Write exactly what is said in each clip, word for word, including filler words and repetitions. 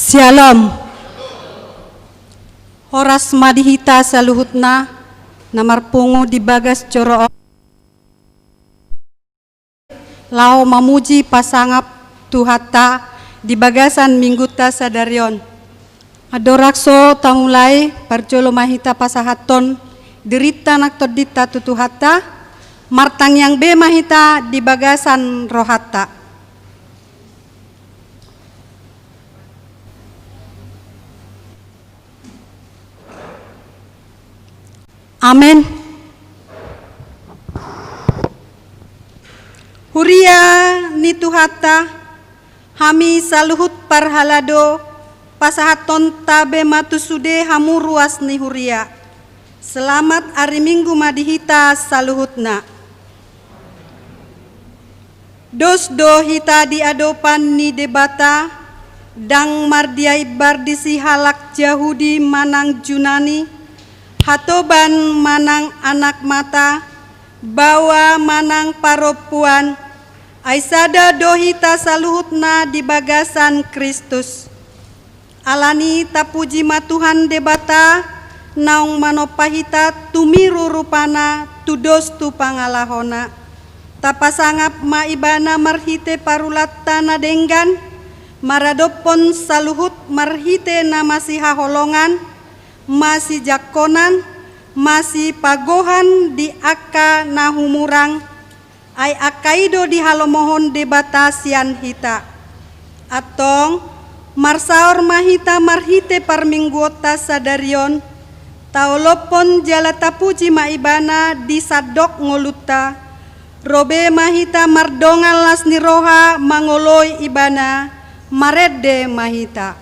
Syalom. Horas ma di hita saluhutna na marpungu di bagas joro on, laho mamuji pasangap Tuhanta di bagasan minggunta sadari on. Andorang so tamulai, parjolo ma hita pasahathon dirinta nang tondinta tu Tuhanta, martangiang be ma hita di bagasan rohanta. Amen. Huria ni Tuhanta, hami saluhut parhalado, pasahathonta be ma tu sude hamu ruas ni huria. Selamat ari Minggu ma di hita saluhutna. Dos do hita di adopan ni Debata, ndang mardia imbar disi halak Jahudi manang Junani, hatoban manang anak mata, baoa manang parompuan, ai sada do hita saluhutna di bagasan Kristus. Alani i tapuji ma Tuhan Debata, naung manompa hita tumiru rupana, tudos tu pangalahona. Tapasangap ma Ibana marhite parulanta na denggan, maradophon saluhut marhite na masihaholongan, masijangkonan, masipagohan di angka na humurang, ai angka i do dihalomohon Debata sian hita. Antong, marsaor ma hita marhite parmingguonta sadari on, taolophon jala tapuji ma Ibana di sandok ngolunta, ro be ma hita mardongan las ni roha mangoloi Ibana, marende ma hita.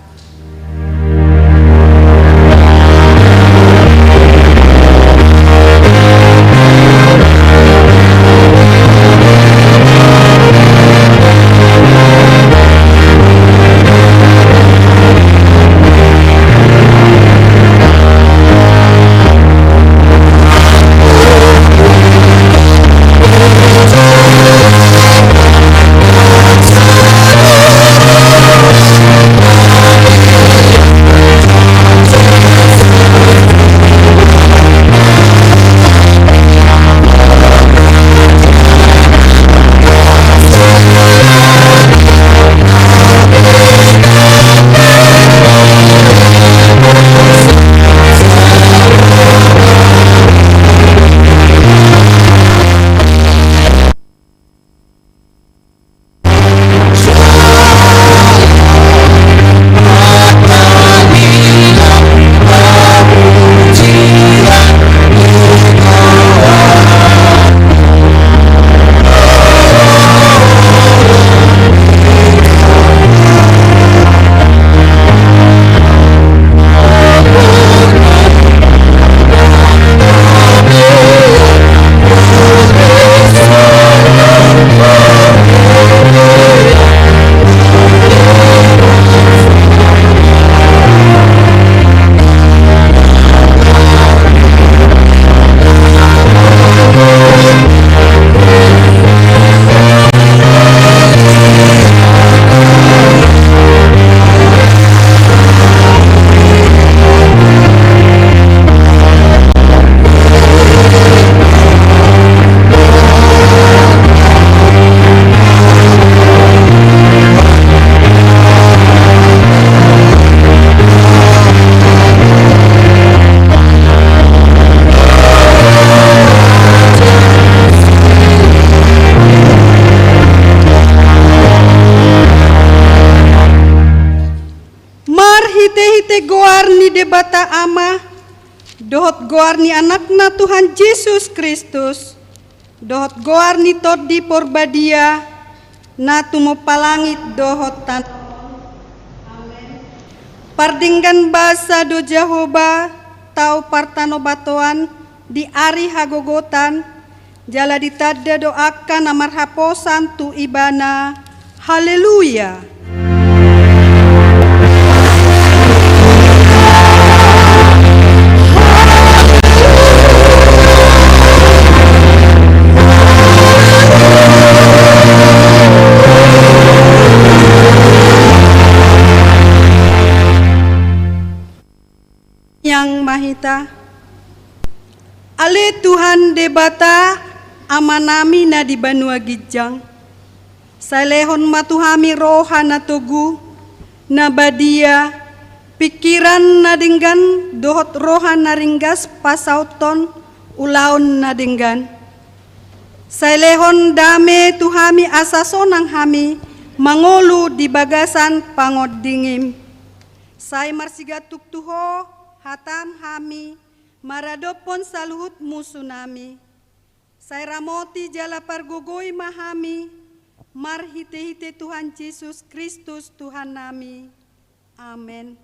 Marhitehite goar ni Debata Ama, dohot goar ni Anakna Tuhan Jesus Kristus, dohot goar ni Tondi Porbadia, na tumompa langit dohot tano. Amen. Pardenggan basa do Jahowa, tau partanobatoan di ari hagogotan, jala ditanda do angka na marhaposan tu Ibana. Haleluya. Nang ma hita. Ale Tuhan Debata, Amanami na di banua ginjang, sai lehon ma tu hami roha na togu, na badia, pingkiran na denggan dohot roha na ringgas pasauthon ulaon na denggan. Sai lehon dame tu hami asa sonang hami mangolu di bagasan pangondingim. Sai marsigantung tu Ho hatam hami maradophon saluhut musunami. Sai ramoti jala pargogoi ma hami marhitehite Tuhan Jesus Kristus Tuhannami. Amen.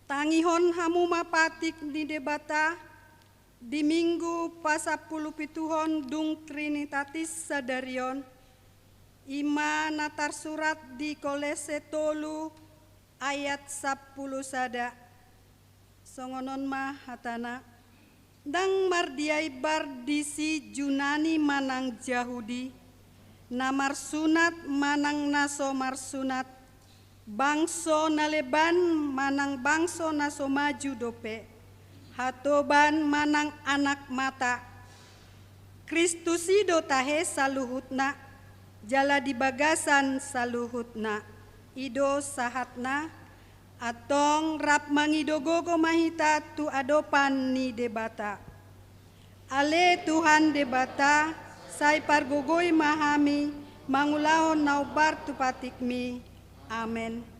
Tangihon hamu ma patik ni Debata di Minggu pasampulupituhon dung Trinitatis sadari on, i ma na tarsurat di Kolose tolu ayat sampulu sada. Songon on ma hatana. Ndang mardiaimbar disi Junani manang Jahudi, na marsunat manang na so marsunat, bangso na leban manang bangso na so maju dope, hatoban manang anak mata. Kristus i do tahe saluhutna, jala di bagasan saluhutna. I do sahatna. Antong rap mangido gogo ma hita tu adopan ni Debata. Ale Tuhan Debata, sai pargogoi ma hami mangulahon na hombar tu patikmi. Amen.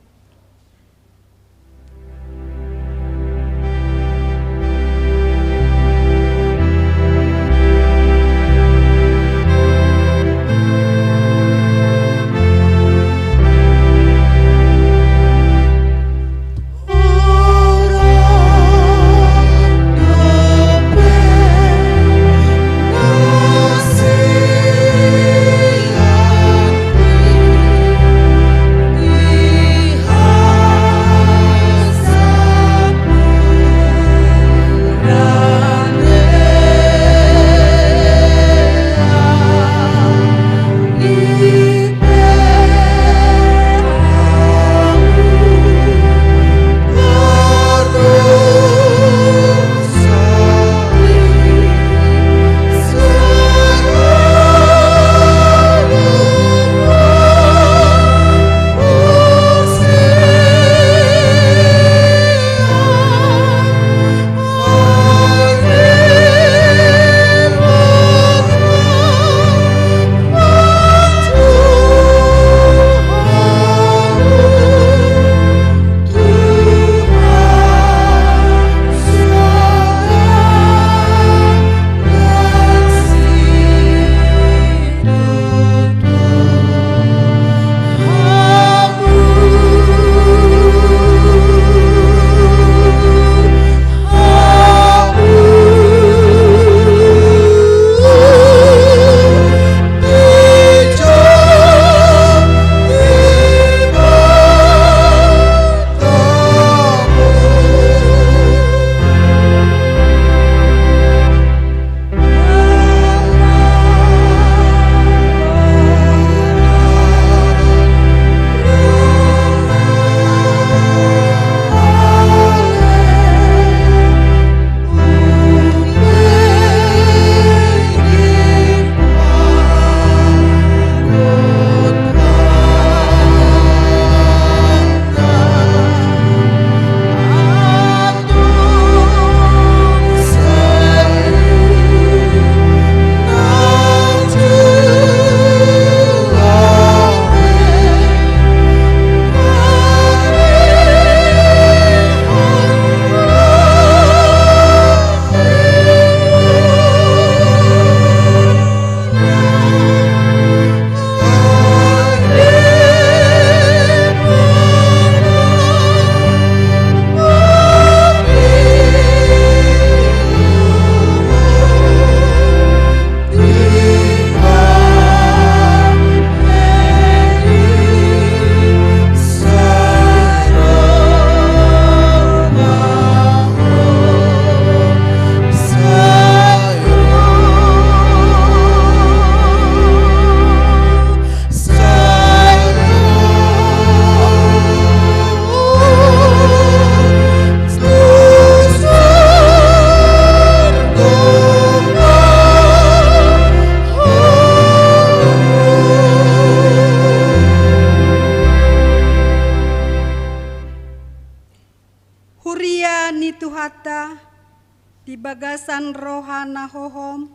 Bagasan roha na hohom,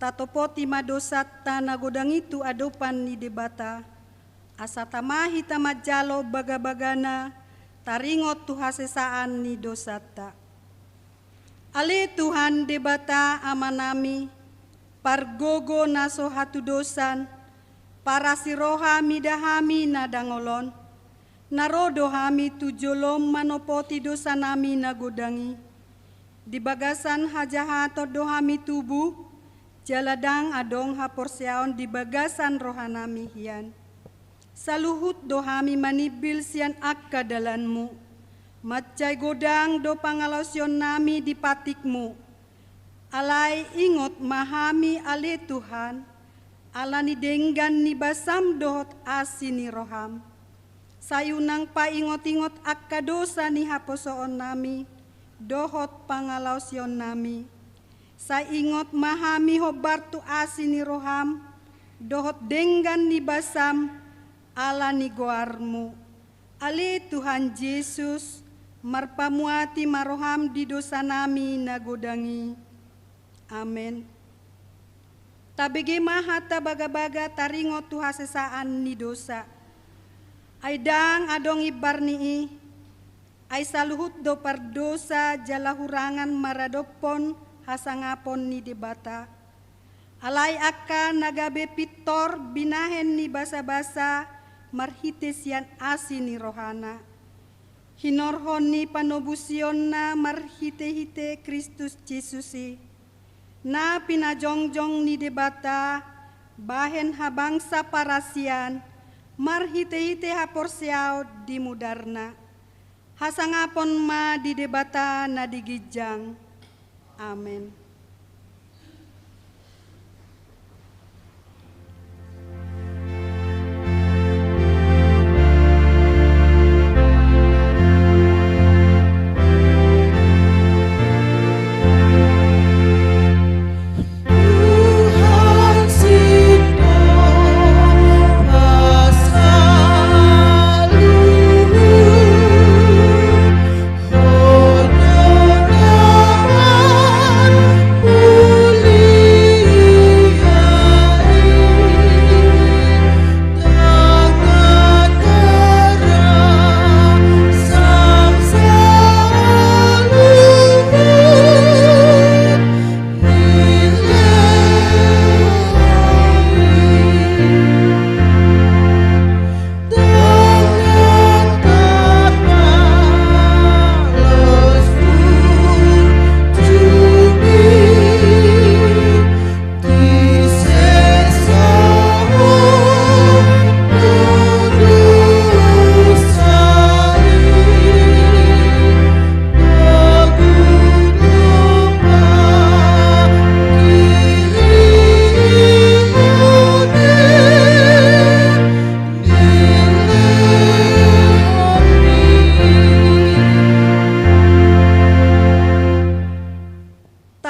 tatopoti ma dosanta na godang i tu adopan ni Debata, asa tama hita manjalo bagabagana taringot tu hasesaan ni dosanta. Ale Tuhan Debata Amanami, pargogo na so hatudosan, parasi roha mida hami na dangol on, na ro do hami tu jolom manopoti dosanami na godang i. Di bagasan hajahaton do hami tubu, jala ndang adong haporseaon di bagasan rohanami hian. Saluhut do hami manimbil sian angka dalanmu, mansai godang do pangalaosionnami di patikmu. Alai ingot ma hami ale Tuhan, ala ni denggan ni basam dohot asi ni roham. Sai unang paingot-ingot angka dosa ni haposoonnami dohot pangalaosionnami. Sai ingot ma hami hombar tu asi ni roham dohot denggan ni basam ala ni goarmu. Ale Tuhan Jesus, marpamuati ma roham di dosanami na godang i. Amen. Tabege ma hata bagabaga taringot tu hasesaan ni dosa. Ai ndang adong imbar ni i, ai saluhut do pardosa jala hurangan maradophon hasangapon ni Debata. Alai angka na gabe pintor binahen ni basabasa marhite sian asi ni rohana. Hinorhon ni panobusionna marhite-hite Kristus Jesus i, na pinajongjong ni Debata bahen habangsa parasian marhite-hite haporseaon di mudarna. Hasangapon ma di Debata na di ginjang. Amen.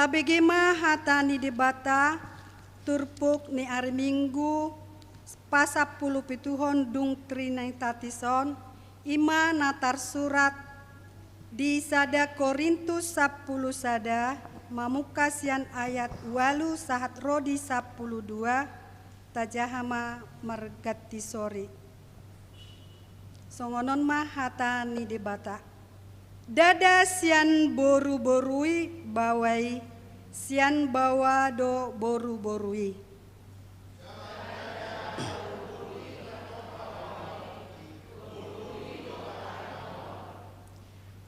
Tabege ma hata ni Debata, turpuk ni ari Minggu, pasampulupituhon dung Trinitatis on, i ma na tarsurat di sada Korintus sampulu sada, mamungka sian ayat ualu sahat ro di sampulu dua, tajaha ma marganti sori. Songon on ma hata ni Debata. Ndada sian boruboru i baoa i, sian baoa do boruboru i.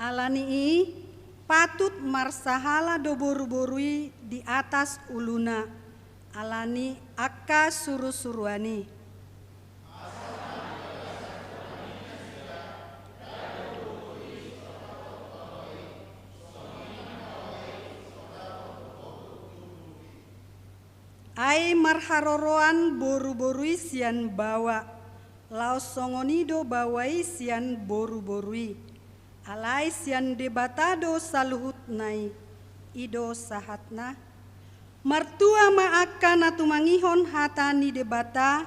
Ala ni i, patut marsahala do boruboru i di atas uluna, ala ni angka surusuruan i. Ai marharoroan boruboru i sian baoa, laos songon i do baoa i sian boruboru i. Alai sian Debata do saluhutna i, i do sahatna. Martua ma angka na tumangihon hata ni Debata,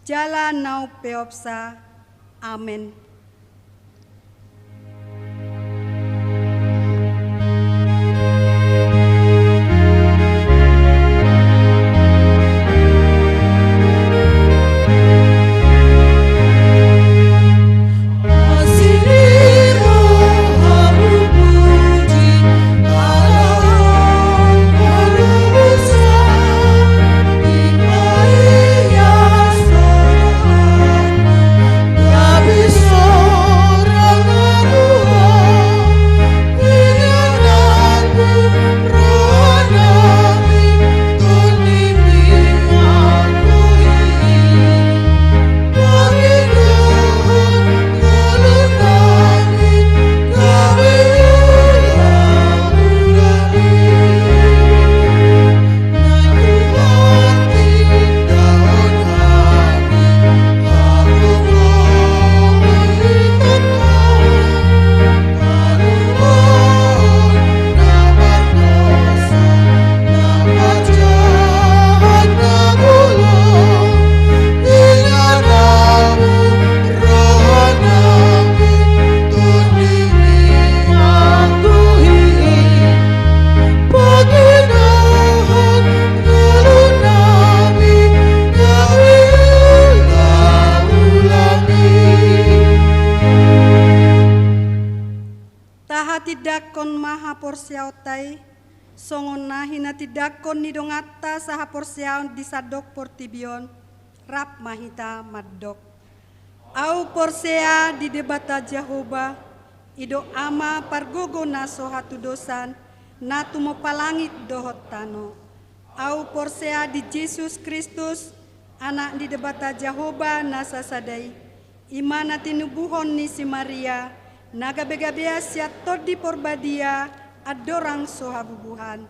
jala na umpeopsa. Amen. haporseaonta i, songon na hinatindangkon ni donganta sahaporseaon di sandok portibi on, rap ma hita mandok. Ahu porsea di Debata Jahowa, i do Ama pargogo na so hatudosan, na tumompa langit dohot tano. Ahu porsea di Jesus Kristus, Anak ni Debata Jahowa na sasada i, i ma na tinubuhon ni si Maria, na gabegabean sian Tondi Porbadia, andorang so habubuhan.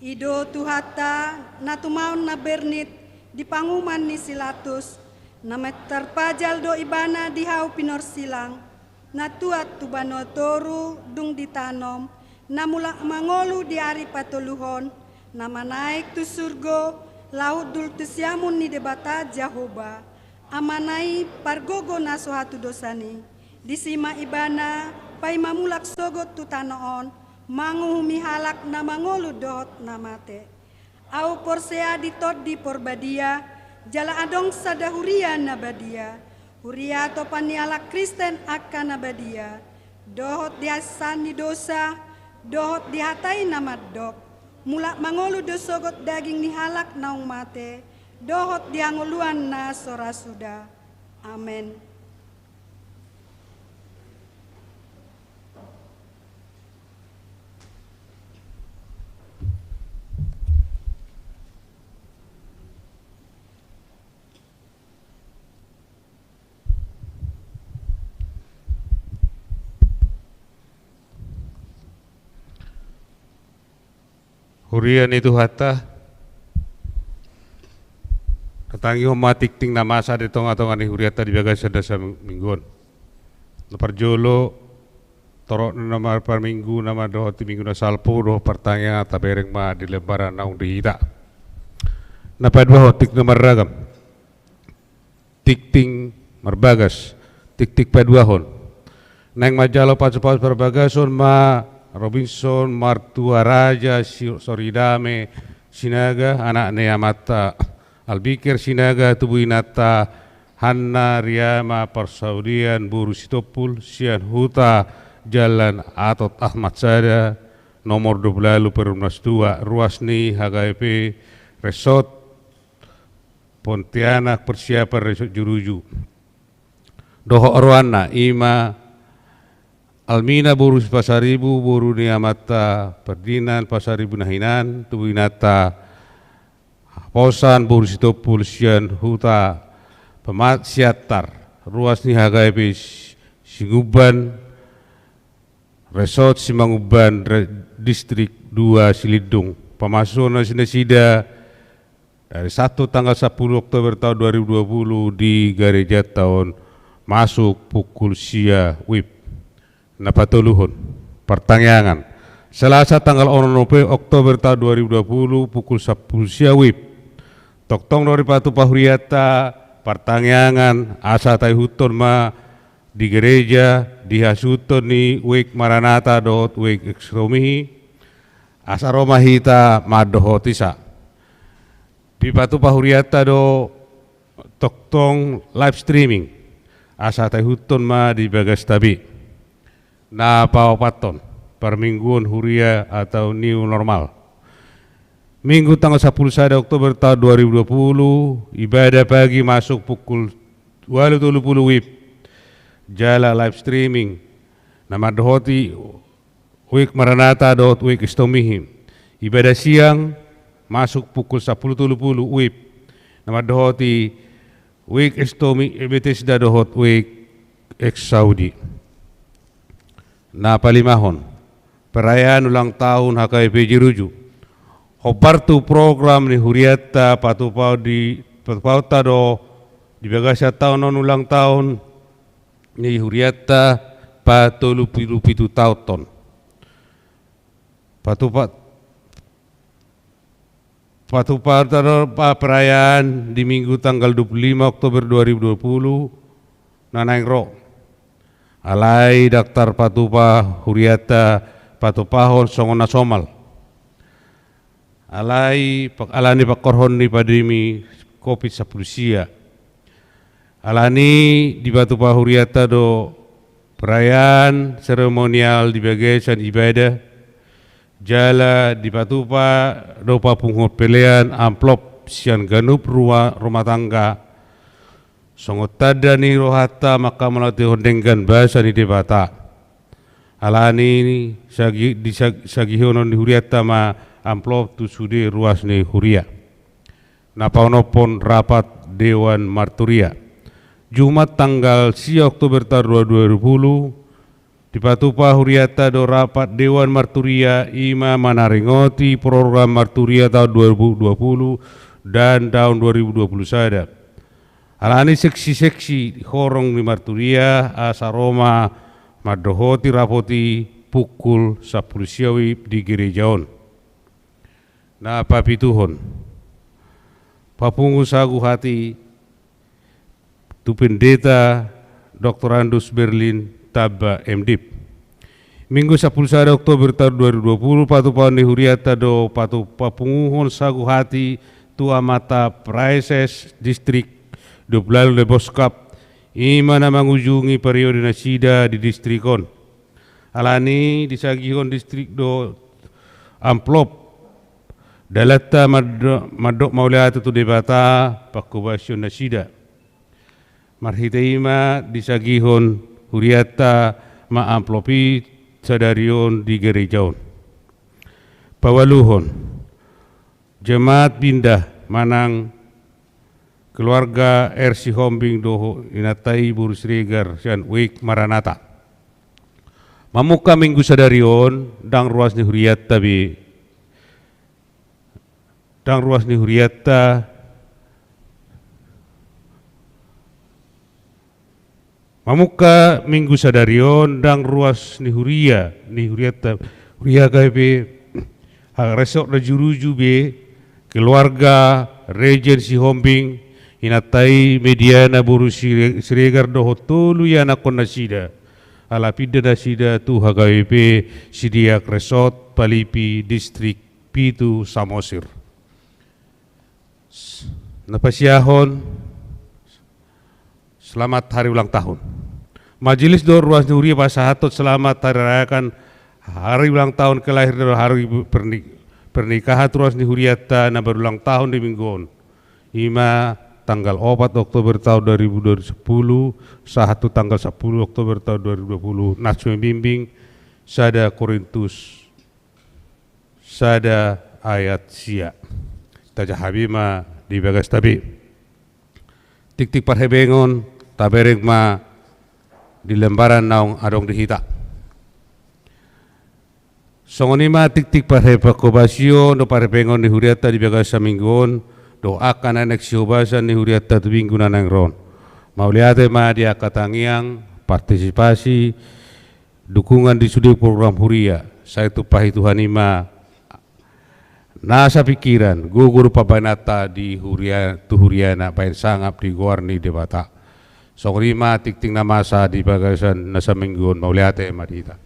I do Tuhanta, na tumaon na bernit di panguhuman ni si Latus, na mantarpajal do ibana di hau pinorsilang, na tuat tu banua toru dung ditanom, na mulak mangolu di ari patoluhon, na manaek tu surgo, laho hundul tu siamun ni Debata Jahowa, Amana i pargogo na so hatudosan i. Disi ma ibana paima mulak sogot tu tano on, manguhumi halak na mangolu dohot na mate. Ahu porsea di Tondi Porbadia, jala adong sada huria na badia, huria topan ni halak Kristen angka na badia, dohot di hasesaan ni dosa, dohot di hata i na mandok, mulak mangolu do sogot daging ni halak naung mate, dohot di hangoluan na so ra suda. Amen. Huria ni Tuhanta, tatangihon ma tingting na masa di tongatonga ni hurianta di bagasan dasa minggu on. Na parjolo, torop ni na marparminggu na mandok di minggu na salpu dohot partangiangan tabereng ma di lembaran naung di hita. Na paduahon tingting na marragam. Tingting marbagas, tingting paduahon. Naeng manjalo pasupasu parbagason ma Robinson Martua Raja Si-, Soridame Sinaga, anak ni amanta Albiker Sinaga, tubuinanta Hanna Riama Parsaulian boru Sitompul, sian Huta Jalan Atot Ahmad Sada, nomor dua puluh ualu per enam belas dua, ruas ni H K P Resort Pontianak, persiapan Resort Jeruju. Dohot oroanna, i ma Almina boru Pasaribu, boru ni amanta Ferdinand Pasaribu na hinan, tubuinanta Haposan boru Sitompul sian Huta Pamat Siantar, ruas ni H K P Singumban, Resort Simangumban, re-, Distrik dua Silindung. Pamasuhon nasida, nasida, Ari Sabtu tanggal sapuluh Oktober taon dua ribu dua puluh di garejanta on masuk pukul sia wib. Na patoluhon, partangiangan. Selasa tanggal onom Oktober taon dua ribu dua puluh pukul sapuluh sia wib. Tongtong do dipatupa hurianta partangiangan asa taihuthon ma di gereja di hasuhuton ni Wijk Maranatha dohot Wijk Ekstomihi, asa ro ma hita mandohoti sa. Dipatupa hurianta do tongtong live streaming, asa taihuthon ma di bagasta be. Na paopathon, parmingguon huria atau new normal. Minggu tanggal sapuluh sada Oktober taon dua ribu dua puluh, ibadah pagi masuk pukul ualu tolu puluh wib, jala live streaming, na mandohoti Wijk Maranatha dohot Wijk Ekstomihi. Ibadah siang masuk pukul sapuluh tolu puluh wib, na mandohoti Wijk Ekstomihi Betesda dohot Wijk Eksaudi. Na palimahon, perayaan ulang tahun H K P Jeruju. Hombar tu program ni hurianta patupaon di, patupaonta do di bagasan taon on ulang tahun ni hurianta patolu pulu pitu taon on. Patupa, patupaonta do pa-, perayaan di Minggu tanggal dua puluh lima Oktober dua ribu dua puluh na naeng ro. Alai ndang tarpatupa hurianta patupahon songon na somal. Alai pa-, alani pangkorhon ni pandemi Covid sapuluh sia. Alani dipatupa hurianta do perayaan seremonial di bagasan ibadah, Jala dipatupa do papunguhon pelean amplop sian ganup rua rumah tangga, songon tanda ni rohanta manghamauliatehon denggan basa ni Debata. Alani sagi-, disag-, sagihonon ni hurianta ma amplop tu sude ruas ni huria. Na paonomhon rapat Dewan Marturia. Jumat tanggal sia Oktober taon dua ribu dua puluh, dipatupa hurianta do rapat Dewan Marturia, i ma manaringoti program Marturia taon dua ribu dua puluh dan taon dua ribu dua puluh sada. Alani seksi-seksi horong ni Marturia, asa ro ma mandohoti rapot i pukul sampulu sia WIB di gereja on. Na papituhon. Papungu sagu hati tu Pendeta Doktorandus Berlin Tamba, M.Div. Minggu sampulu sada Oktober taon dua ribu dua puluh, patupaon ni hurianta do patu-, papunguhon sagu hati tu amanta Praeses Distrik Dop Lalu Leboskap, i ma na mangujungi periode nasida di distrik on. Alani disagihon distrik do amplop dalanta mando-, mandok mauliate tu Debata panghobasion nasida. Marhite i ma disagihon hurianta ma amplop i sadari on di gereja on. Paualuhon, jemaat pindah manang keluarga R. Sihombing dohot inanta i boru Siregar sian WIB Maranatha. Mamungka minggu sadari on, ndang ruas ni hurianta be, ndang ruas ni hurianta, mamungka minggu sadari on, ndang ruas ni huria, ni hurianta, huria H K B P, hagaresot na juruju be, keluarga Rejen Sihombing, inanta i Mediana boru Sire-, Siregar dohot tolu ianakhon nasida. Ala pinda nasida tu H K B P Sidiak Resort Palipi, Distrik Pitu, Samosir. Na pasiahon, selamat hari ulang tahun. Majelis dohot ruas ni huria pasahathon selamat hari rayakan hari ulang tahun kelahiran dohot hari perni-, pernikahan ruas ni hurianta na berulang tahun di minggu on. I ma tanggal opat Oktober taon dua ribu dua puluh, sahat tu tanggal sampulu Oktober taon dua ribu dua puluh, na sumembimbing sada Korintus sada ayat sia. Tajaha be ma di bagasta be. Tiktik parhebengon, tabereng ma di lembaran naung adong di hita. Songon i ma tiktik parhe-, panghobasion dohot parhebengon ni hurianta di bagasan minggu on, dohot angka na naeng sihobasan ni hurianta tu minggu na naeng ro on. Mauliate ma di angka tangiang, partisipasi, dukungan di sude program huria, sai tumpahi Tuhan i ma nasa pingkiran, gogo dohot pambahenanta di huria, tu huriana bahen sangap di goar ni Debata. Songon i ma tiktik na masa di bagasan na saminggu on, mauliate ma di hita.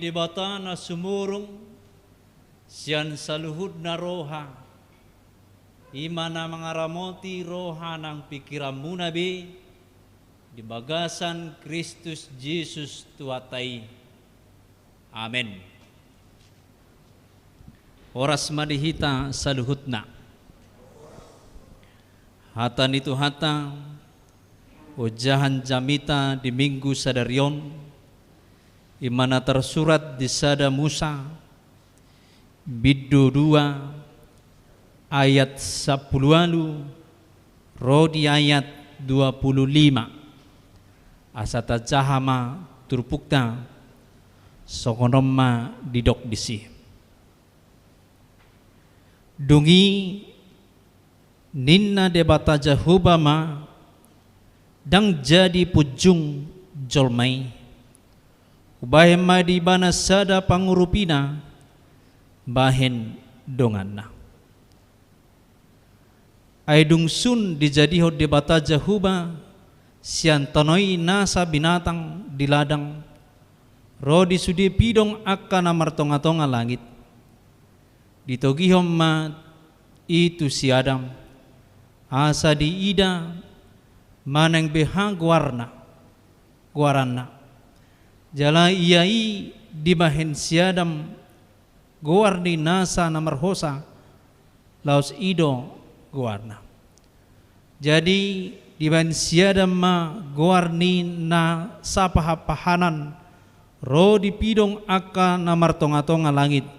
Debata na sumurung sian saluhutna roha, i ma na mangaramoti roha nang pingkiranmuna be di bagasan Kristus Jesus Tuhanta i. Amen. Horas ma di hita saluhutna. Hata ni Tuhanta, ojahan jamita di Minggu sadari on, i ma na tarsurat di Sada Musa, bindu dua, ayat sampulu ualu, ro di ayat dua pulu lima. Asa tajaha ma turpukta, songon on ma didok disi. Dung i ninna Debata Jahowa ma, ndang jadi punjung jolma i. Hubahen ma di ibana sada pangurupina bahen donganna. Ai dung sun dijadihon Debata Jahowa sian tano i nasa binatang di ladang, ro di sude pidong angka na martongatonga langit. Ditogihon ma i tu si Adam, asa diida manang beha goarna, goaranna. Jala ia i dibahen si Adam goar ni nasa na marhosa, laos i do goarna. Jadi dibahen si Adam ma goar ni na sapahanpahanan ro di pidong angka na martongatonga langit,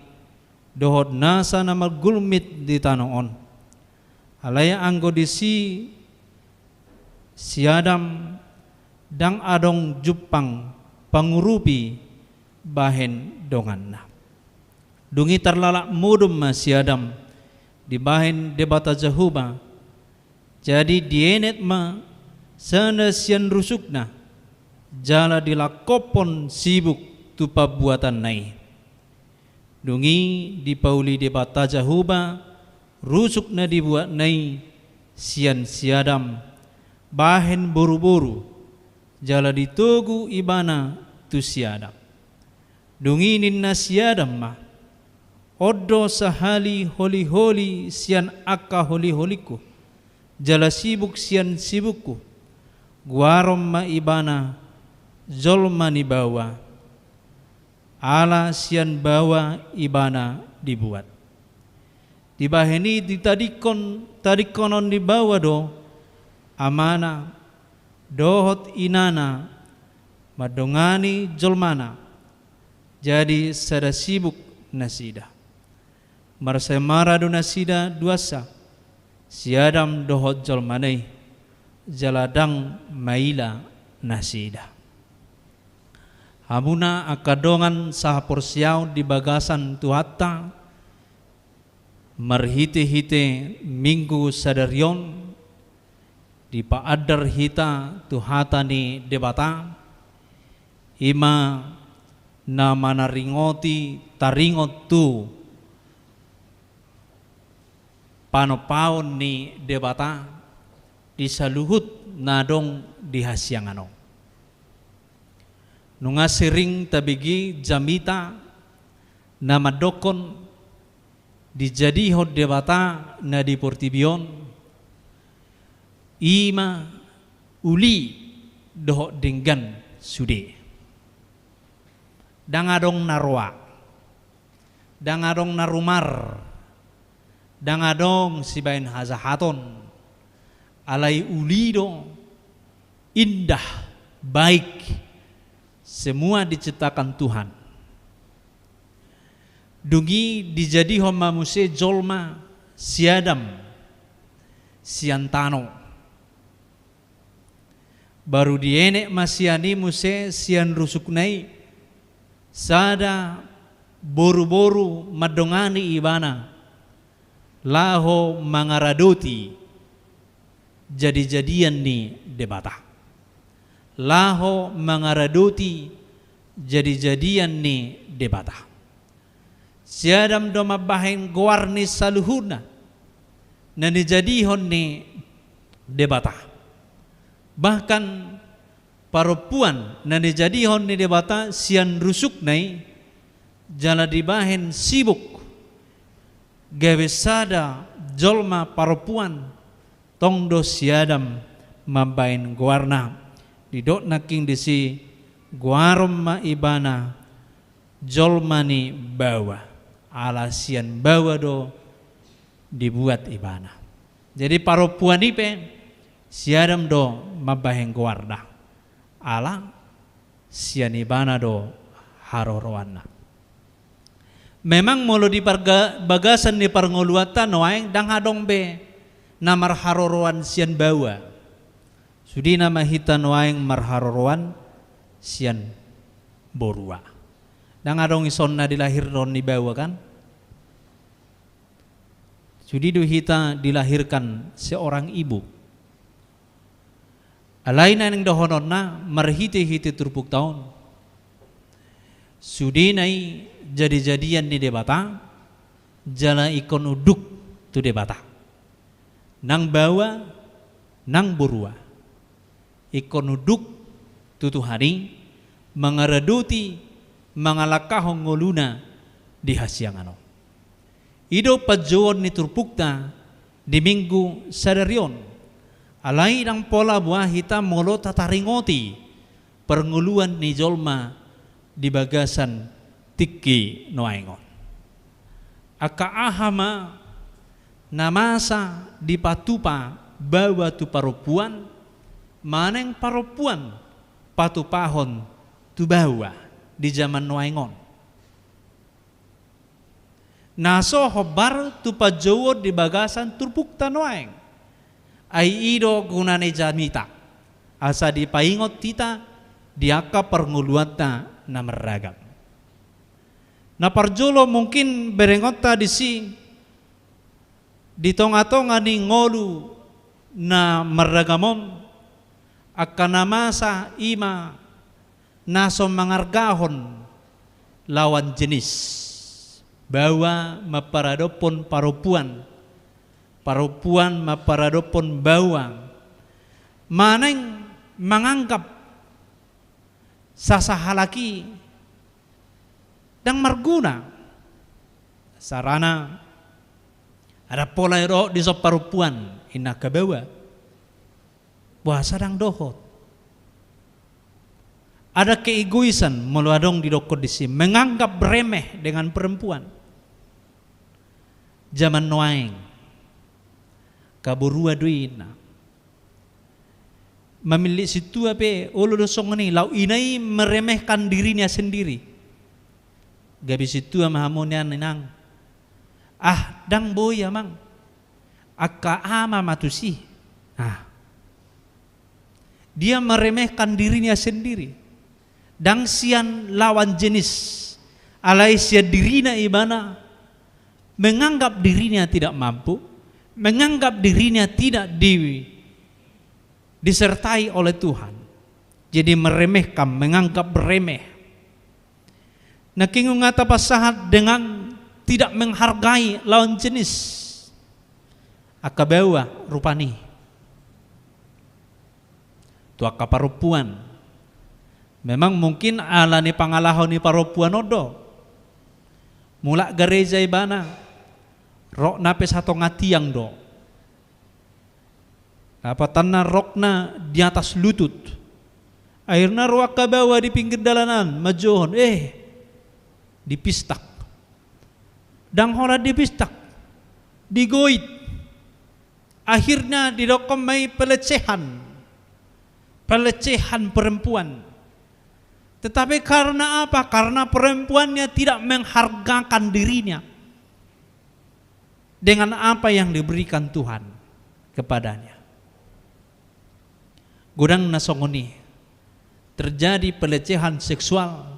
dohot nasa na margulmit di tano on. Alai anggo disi si Adam ndang adong jumpang pangurupi bahen donganna. Dung i tarlalap modom ma si Adam dibahen Debata Jahowa. Jadi dienet ma sada sian rusukna, jala dilangkophon sibuk tu pambuatanna i. Dung i dipauli Debata Jahowa rusuk na dibuatna i sian si Adam bahen boruboru, jala ditogu ibana tu si Adam. Dung i ninna si Adam ma, on do sahali holiholi sian angka holiholingku, jala sibuk sian sibukku, goaron ma ibana jolma ni baoa. Ala sian baoa ibana dibuat. Dibahen i ditadingkon tadingkonon ni baoa do amana dohot inana mandongani jolmana. Jadi sada sibuk nasida. Marsaemara do nasida duansa, si Adam dohot jolmana i, jala ndang maila nasida. Hamuna angka dongan sahaporseaon di bagasan Tuhanta, marhitehite Minggu sadari on, dipaandar hita tu hata ni Debata, i ma na manaringoti taringot tu panompaon ni Debata di saluhut na adong di hasiangan on. Nunga sering tabege jamita na mandokkon dijadihon Debata na di portibi on, i ma uli dohot denggan sude. Ndang adong na roa, ndang adong na rumar, ndang adong sibahen hajahaton, alai uli do, indah, baik, semua diciptakan Tuhan. Dung i dijadihon ma muse jolma si Adam sian tano. Baru dienet ma sian i muse sian rusukna i sada boruboru mandongani ibana laho mangaradoti jadijadian ni Debata. Laho mangaradoti jadijadian ni Debata. Si Adam do mambahen goar ni saluhutna na nijadihon ni Debata. Bahkan parompuan na nijadihon ni Debata sian rusukna i, jala dibahen sibuk gabe sada jolma parompuan, tong do si Adam mambahen goarna. Didok nangkin disi, goaron ma ibana jolma ni baoa, ala sian baoa do dibuat ibana. Jadi parompuan i pe si Adam do mambahen goarna, ala sian ibana do haroroanna. Memang molo di parga-, bagasan ni parngoluanta nuaeng ndang adong be na marharoroan sian baoa. Sudena ma hita nuaeng marharoroan sian borua. Ndang adong ison na dilahirhon ni baoa, kan? Sude do hita dilahirkan seorang ibu. Alai naeng dohononna marhite-hite turpukta on, sudena i jadi-jadian ni Debata, jala ingkon unduk tu Debata. Nang baoa, nang borua. Ingkon unduk tu Tuhan i, mangaradoti, mangalangkahon ngoluna di hasiangan on. I do panjouon ni turpukta di Minggu sadari on. Alai ndang pola boha hita molo tataringoti parngoluan ni jolma di bagasan tingki nuaeng on. Angka aha ma na masa dipatupa baoa tu parompuan, manang parompuan patupahon tu baoa di jaman nuaeng on? Na so hombar tu panjouon di bagasan turpukta nuaeng. Ai i do guna ni jamita, asa dipaingot hita di angka parngoluanta na marragam. Na parjolo mungkin berengonta disi, di tonga-tonga ni ngolu na marragam on, angka na masa i ma na so mangargahon lawan jenis. Baoa mamparadophon parompuan, parompuan mamparadophon baoa, manang manganggap sasahalak i ndang marguna. Saranna, ndang pola dohot dison parompuan, inna angka baoa. Boasa ndang dohot? Ada keegoisan molo adong didokkon disi, menganggap remeh dengan perempuan. Jaman nuaeng, angka borua do i, inna. Mamillit sintua pe olo do songon i, laho inna i meremehkan dirinya sendiri. Gabe sintua ma hamu nian, inang. Ah, ndang boi, amang. Angka ama ma tusi. Ah. Dia meremehkan dirinya sendiri. Ndang sian lawan jenis. Alai sian dirina ibana menganggap dirinya tidak mampu, menganggap dirinya tidak di-, disertai oleh Tuhan. Jadi meremehkan, menganggap remeh. Nangkin nunga tapasahat dengan tidak menghargai lawan jenis. Angka baoa rupani. Tu angka parompuan. Memang mungkin ala ni pangalaho ni parompuan on do. Mulak gareja ibana, rokna pe satonga tiang do. Dapotanna rokna di atas lutut. Akhirna ro angka baoa di pinggir dalanan, manjouhon, eh, dipistak. Ndang holan dipistak, digoit. Akhirna didokkon ma i pelecehan. Pelecehan perempuan. Tetapi karena apa? Karena perempuannya tidak menghargakan dirinya dengan apa yang diberikan Tuhan kepadanya. Godang na songon i, terjadi pelecehan seksual,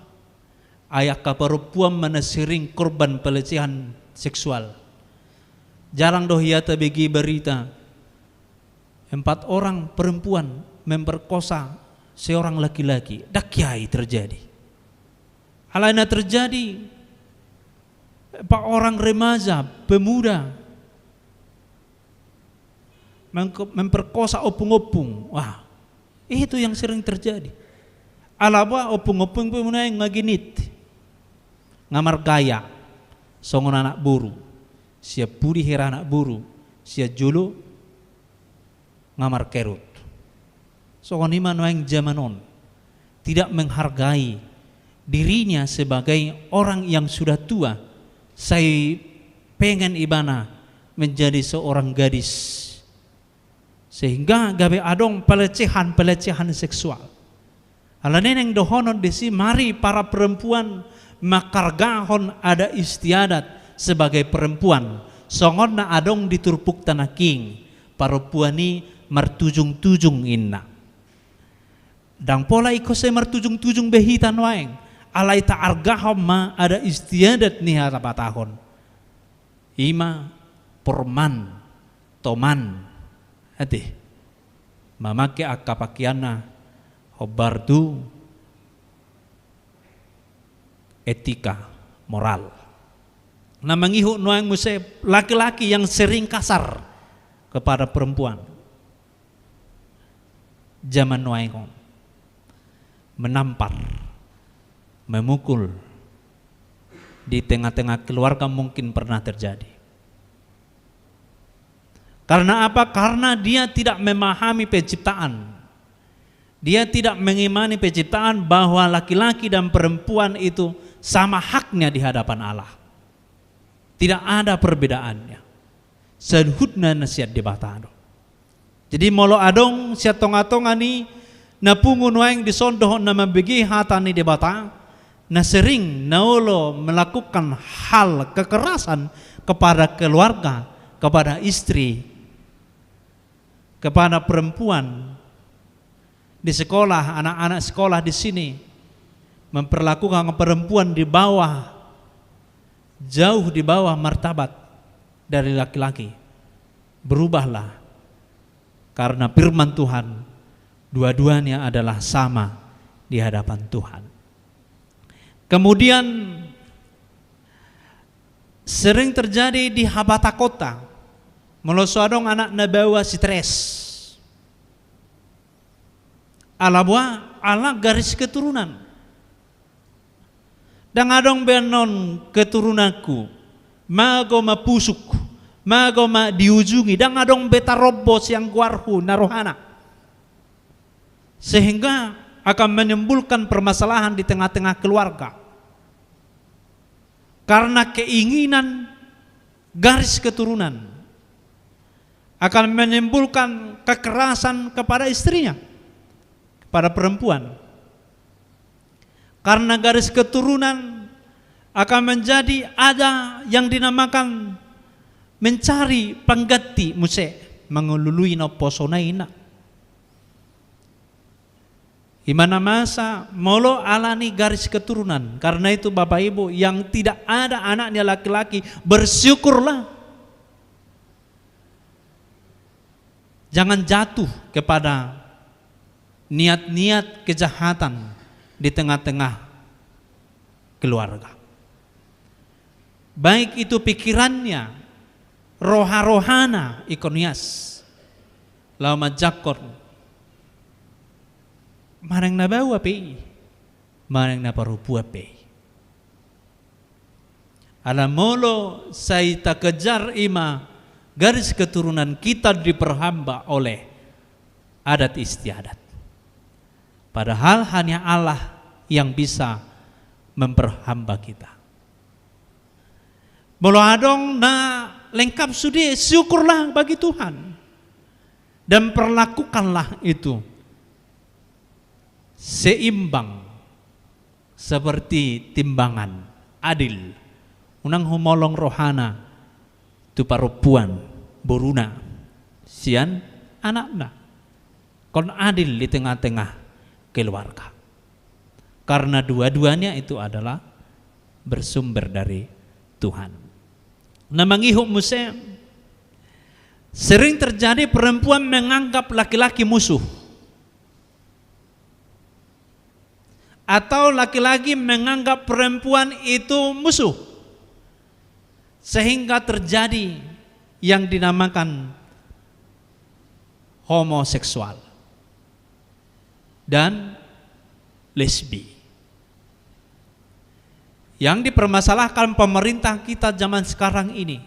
ai angka parompuan ma na sering korban pelecehan seksual. Jarang do hita bege berita, empat orang perempuan memperkosa seorang laki-laki. Ndang hea i terjadi. Alai na terjadi, empat orang remaja, pemuda, mengko-, memperkosa ompung-ompung. Wah, itu yang sering terjadi. Ala boha, ompung-ompung pe nuaeng nga genit. Nga margaya songon anak boru, sian pudi hira anak boru, sian jolo nga markerut. Songon i ma nuaeng jaman on, tidak menghargai dirinya sebagai orang yang sudah tua, sai pengen ibana menjadi seorang gadis. Sehingga gabe adong pelecehan-pelecehan seksual. Alani naeng dohonon disi, mari para perempuan manghargahon adat istiadat sebagai perempuan. Songon na adong di turpukta nangkin, parompuan i martujung-tujung inna. Ndang pola ingkon sai martujung-tujung be hita nuaeng, alai taargahon ma adat istiadat ni habatahon. Ima porman, toman, ate, mamake angka pakeanna hombar tu etika, moral. Na mangihut nuaeng muse laki-laki yang sering kasar kepada perempuan. Jaman nuaeng on, menampar, memukul di tengah-tengah keluarga mungkin pernah terjadi. Karena apa? Karena dia tidak memahami penciptaan. Dia tidak mengimani penciptaan bahwa laki-laki dan perempuan itu sama haknya di hadapan Allah. Tidak ada perbedaannya. Saluhutna na sian Debata do. Jadi molo adong sian tonga-tonga ni na pungu nuaeng dison dohot na mambege hata ni Debata, na sering na olo melakukan hal kekerasan kepada keluarga, kepada istri, kepada perempuan, di sekolah, anak-anak sekolah di sini memperlakukan perempuan di bawah, jauh di bawah martabat dari laki-laki. Berubahlah, karena firman Tuhan, dua-duanya adalah sama di hadapan Tuhan. Kemudian, sering terjadi di habatakonta, molo so adong anak na baoa stres. Ala boha? Ala garis keturunan. Ndang adong be annon keturunanku, mago ma pusuk, mago ma diujungi, ndang adong be tarombo sian goarhu na rohana. Sehingga akan menimbulkan permasalahan di tengah-tengah keluarga. Karena keinginan garis keturunan akan menimbulkan kekerasan kepada istrinya, kepada perempuan. Karena garis keturunan akan menjadi ada yang dinamakan mencari pengganti muse, mangalului na umposona inna. Ima na masa molo ala ni garis keturunan. Karena itu, Bapak Ibu, yang tidak ada anaknya laki-laki, bersyukurlah. Jangan jatuh kepada niat-niat kejahatan di tengah-tengah keluarga. Baik itu pikirannya, roha-rohana, ingkon ias laho manjangkon manang na baoa pe i, manang na parompuan pe i. Ala molo sai takejar ima garis keturunan, kita diperhamba oleh adat istiadat. Padahal hanya Allah yang bisa memperhamba kita. Molo adong na lengkap sude, syukurlah bagi Tuhan. Dan perlakukanlah itu seimbang, seperti timbangan, adil. Unang humolong rohana tu parompuan, boruna, sian anakna. Ingkon adil di tengah-tengah keluarga. Karena dua-duanya itu adalah bersumber dari Tuhan. Na mangihut muse, sering terjadi perempuan menganggap laki-laki musuh. Atau laki-laki menganggap perempuan itu musuh. Sehingga terjadi yang dinamakan homoseksual dan lesbi. Yang dipermasalahkan pemerintah kita zaman sekarang ini.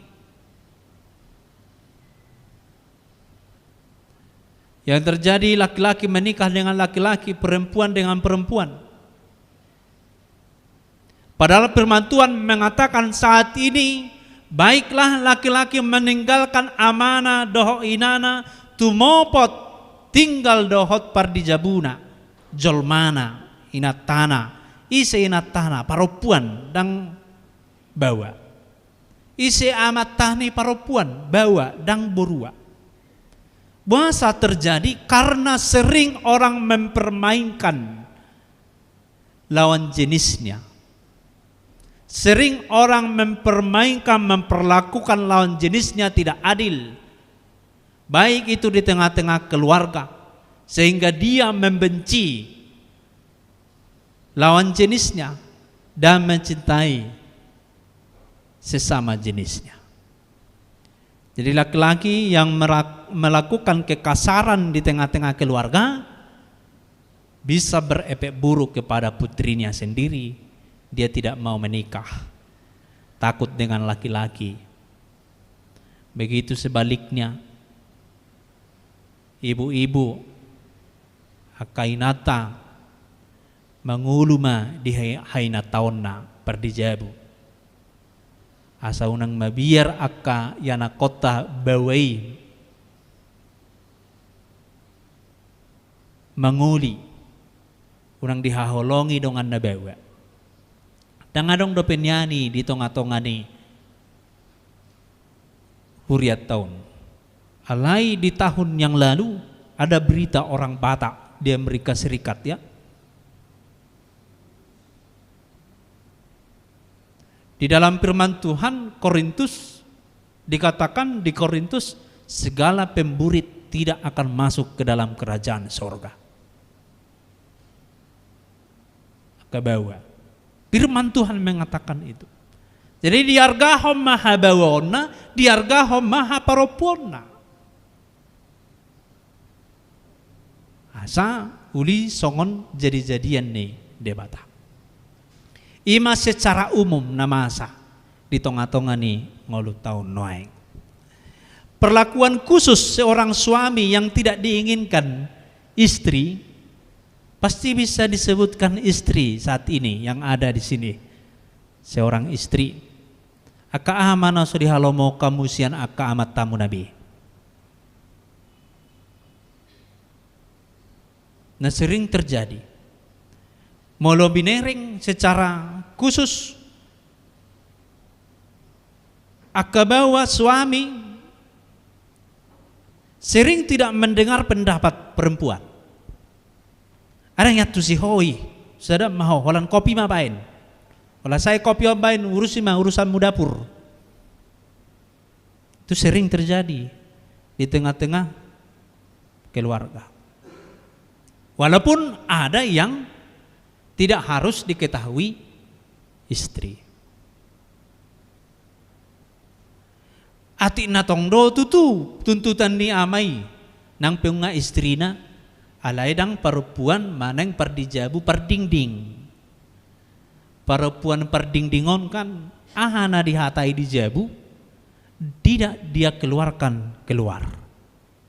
Yang terjadi laki-laki menikah dengan laki-laki, perempuan dengan perempuan. Padahal firman Tuhan mengatakan saat ini, baiklah laki-laki meninggalkan amana dohot inana, tumopot tinggal dohot pardijabuna, jolmana, inantana, ise inantana, parompuan, ndang baoa. Ise amanta ni parompuan, baoa, ndang borua. Boasa terjadi? Karena sering orang mempermainkan lawan jenisnya. Sering orang mempermainkan, memperlakukan lawan jenisnya tidak adil. Baik itu di tengah-tengah keluarga, sehingga dia membenci lawan jenisnya dan mencintai sesama jenisnya. Jadi laki-laki yang merak-, melakukan kekasaran di tengah-tengah keluarga bisa berefek buruk kepada putrinya sendiri. Dia tidak mau menikah, takut dengan laki-laki. Begitu sebaliknya, ibu-ibu, angka inanta, mangolu ma di hai-, hainantaonna pardijabu. Asa unang mabiar angka ianakhonta baoa i mangoli, unang dihaholongi donganna baoa. Ndang adong dope nian i di tonga-tonga ni hurianta on. Alai di tahun yang lalu ada berita orang Batak di Amerika Serikat, ya. Di dalam firman Tuhan, Korintus, dikatakan di Korintus, segala pemburit tidak akan masuk ke dalam kerajaan sorga. Angka baoa. Firman Tuhan mengatakan itu. Jadi diargahon ma habaoaonna, diargahon ma haparompuonna. Asa uli songon jadi-jadian ni Debata. I ma secara umum na masa di tonga-tonga ni ngolunta on nuaeng. Perlakuan khusus seorang suami yang tidak diinginkan istri, pasti bisa disebutkan istri saat ini yang ada di sini. Seorang istri. Angka aha ma na so dihalomohon hamu sian angka amantamu na be? Na sering terjadi. Molo binereng secara khusus, angka baoa suami sering tidak mendengar pendapat perempuan. Adong i antusi ho i, sada ma ho, holan kopi ma baen. Holan sae kopi on baen, urusi ma urusanmu dapur. Itu sering terjadi di tengah-tengah keluarga. Walaupun ada yang tidak harus diketahui istri. Atik na tong do tutu tuntutan ni ama i, nang pe nunga istrina, alai ndang parompuan manang pardijabu pardingding. Parompuan pardingding on kan, aha na dihatai di jabu, tidak dia keluarkan keluar.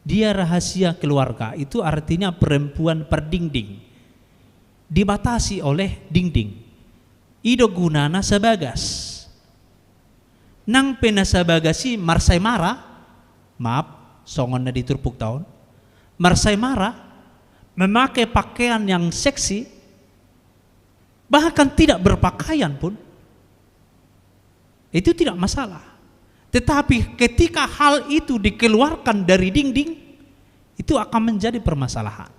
Dia rahasia keluarga, itu artinya perempuan pardingding. Dibatasi oleh dingding. I do gunana sabagas. Nang pe na sabagas i marsaemara, maaf, songon na di turpukta on, marsaemara, memakai pakaian yang seksi, bahkan tidak berpakaian pun, itu tidak masalah. Tetapi ketika hal itu dikeluarkan dari dingding, itu akan menjadi permasalahan.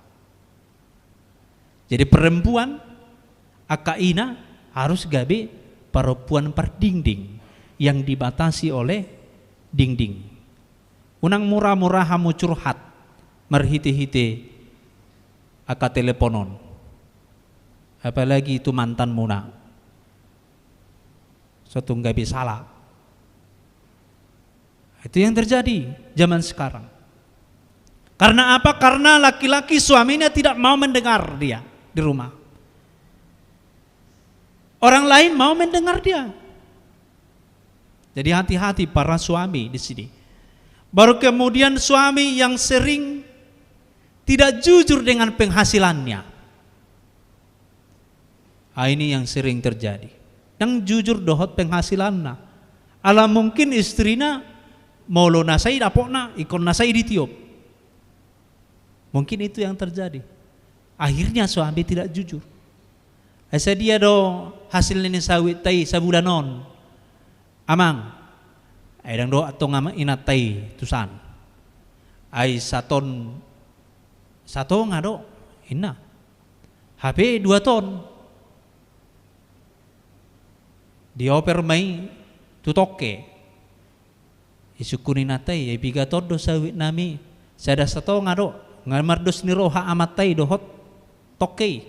Jadi perempuan, angka ina, harus gabe parompuan pardingding yang dibatasi oleh dingding. Unang mura-mura hamu curhat marhite-hite angka telepon on. Apalagi tu mantanmuna. So tung gabe sala. Itu yang terjadi zaman sekarang. Karena apa? Karena laki-laki suaminya tidak mau mendengar dia di rumah. Orang lain mau mendengar dia. Jadi hati-hati para suami di sini. Baru kemudian suami yang sering tidak jujur dengan penghasilannya. Ah, ini yang sering terjadi. Ndang jujur dohot penghasilanna. Ala mungkin istrina molo na sai dapotna, ingkon na sai ditiop. Mungkin itu yang terjadi. Akhirnya suami tidak jujur. Ai sadia do hasil ni sahuta i sabulan on, Amang? Ai ndang dohot antong ama inanta i tusan. Ai saton, satonga do, inna. Hape dua ton. Dioper ma i tu tongke. Disungkun inanta i, "Ai piga ton do sahuta nami?" "Sada satonga do." "Nga mardos ni roha amanta i dohot tongke i?"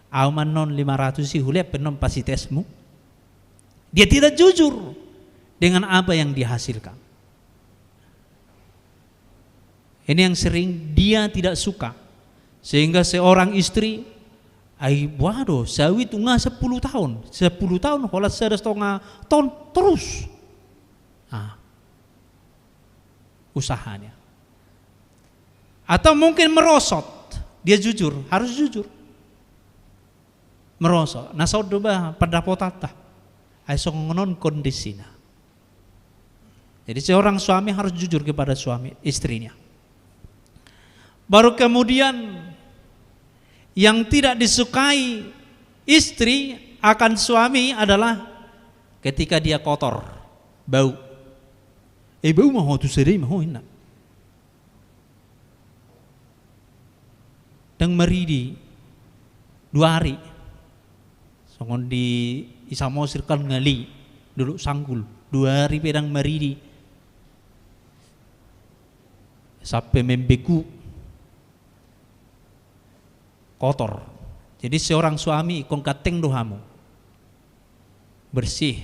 "Au ma annon lima ratus i, hulean pe annon pasitesmu." Dia tidak jujur dengan apa yang dihasilkan. Ini yang sering dia tidak suka. Sehingga seorang istri, ai boha do, sahuta i nga sepuluh tahun, sepuluh tahun holan sada satonga ton terus. Ah, usahanya. Atau mungkin merosot, dia jujur, harus jujur. Merosot, na saut do ba pandapotanta. Ai songon on kondisina. Jadi seorang suami harus jujur kepada suami, istrinya. Baru kemudian yang tidak disukai istri akan suami adalah ketika dia kotor, bau. "Eh, bau ma ho tu sada i ma ho," inna. Ndang maridi dua ari. Songon di Samosir kan ngali, Dolok Sanggul. Dua ari pe ndang maridi. Sampe membeku. Kotor. Jadi seorang suami ingkon ganteng do hamu. Bersih.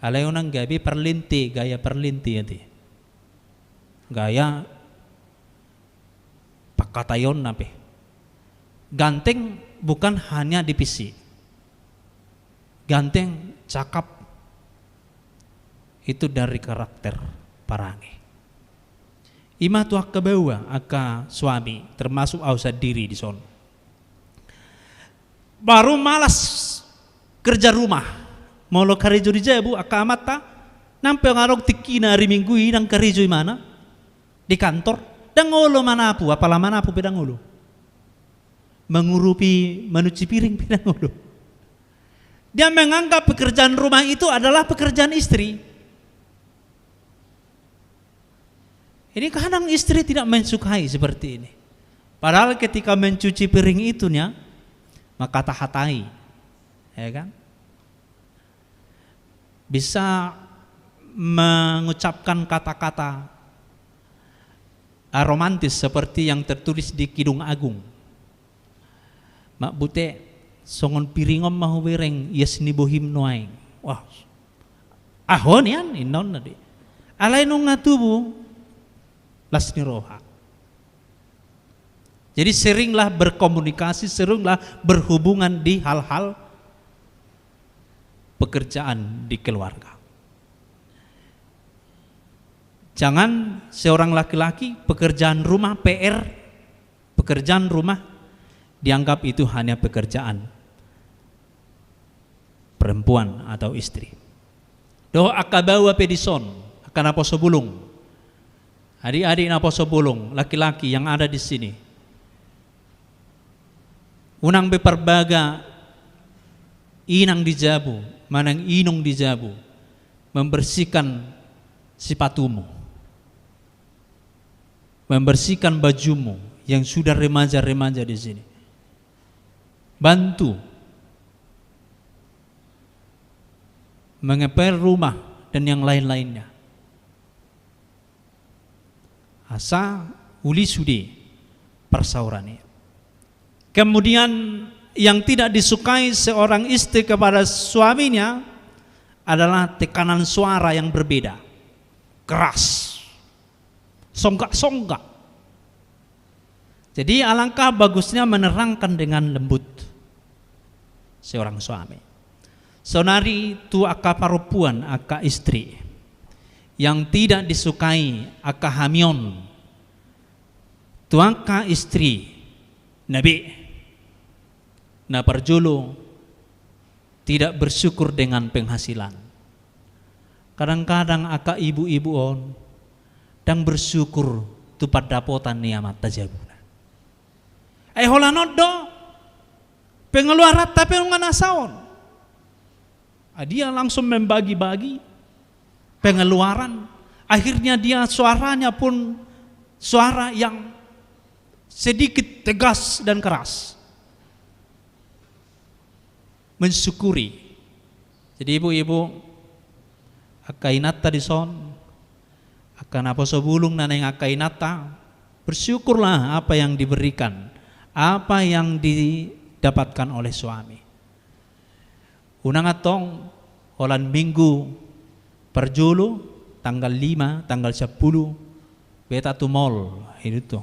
Alai unang gabe parlente, gaya parlente ate. Gaya pangkataionna pe. Ganteng bukan hanya di fisik. Ganteng, cakap, itu dari karakter parange. I ma tu angka baoa, angka suami, termasuk au sandiri dison. Baru malas kerja rumah. Molo karejo di jabu angka amanta, nang pe adong tingkina ari Minggu i ndang karejo imana di kantor, ndang olo manapu, apala manapu pe ndang olo. Mangurupi, manuci piring pe ndang olo. Dia menganggap pekerjaan rumah itu adalah pekerjaan istri. Ini kadang istri tidak mensukai seperti ini. Padahal ketika mencuci piring itu nya, mengkata-hatai, ya kan? Bisa mengucapkan kata-kata, ah, romantis seperti yang tertulis di Kidung Agung. Mak bute, songon piring on ma hubereng ias ni bohim nuaeng. Wah, ahu nian, inna on nadi. Alai nunga tubu las ni roha. Jadi seringlah berkomunikasi, seringlah berhubungan di hal-hal pekerjaan di keluarga. Jangan seorang laki-laki, pekerjaan rumah, P R, pekerjaan rumah dianggap itu hanya pekerjaan perempuan atau istri. Dohot angka baoa pe dison, angka naposo bulung, adik-adik naposo bulung, laki-laki yang ada di sini, unang be parbaga inang di jabu manang inong di jabu membersihkan sepatumu, membersihkan bajumu yang sudah remaja-remaja di sini. Bantu mengepel rumah dan yang lain-lainnya. Asa uli sude parsaoran i. Kemudian yang tidak disukai seorang istri kepada suaminya adalah tekanan suara yang berbeda. Keras. Songgak-songgak. Jadi alangkah bagusnya menerangkan dengan lembut seorang suami. Saonari tu angka parompuan, angka istri, yang tidak disukai angka hami on, tu angka istri na be, na parjolo, tidak bersyukur dengan penghasilan. Kadang-kadang angka ibu-ibu on ndang bersyukur tu pandapotan ni amanta jabuna. Ai holan on do pengeluaranta pe nunga na saon. Ah, dia langsung membagi-bagi pengeluaran. Akhirnya dia suaranya pun suara yang sedikit tegas dan keras. Mensyukuri. Jadi ibu-ibu, angka inanta dison, angka naposo bulung na naeng angka inanta, bersyukurlah apa yang diberikan, apa yang didapatkan oleh suami. Unang antong holan minggu parjolo, tanggal lima, tanggal sampulu, beta tu mall, itu tu.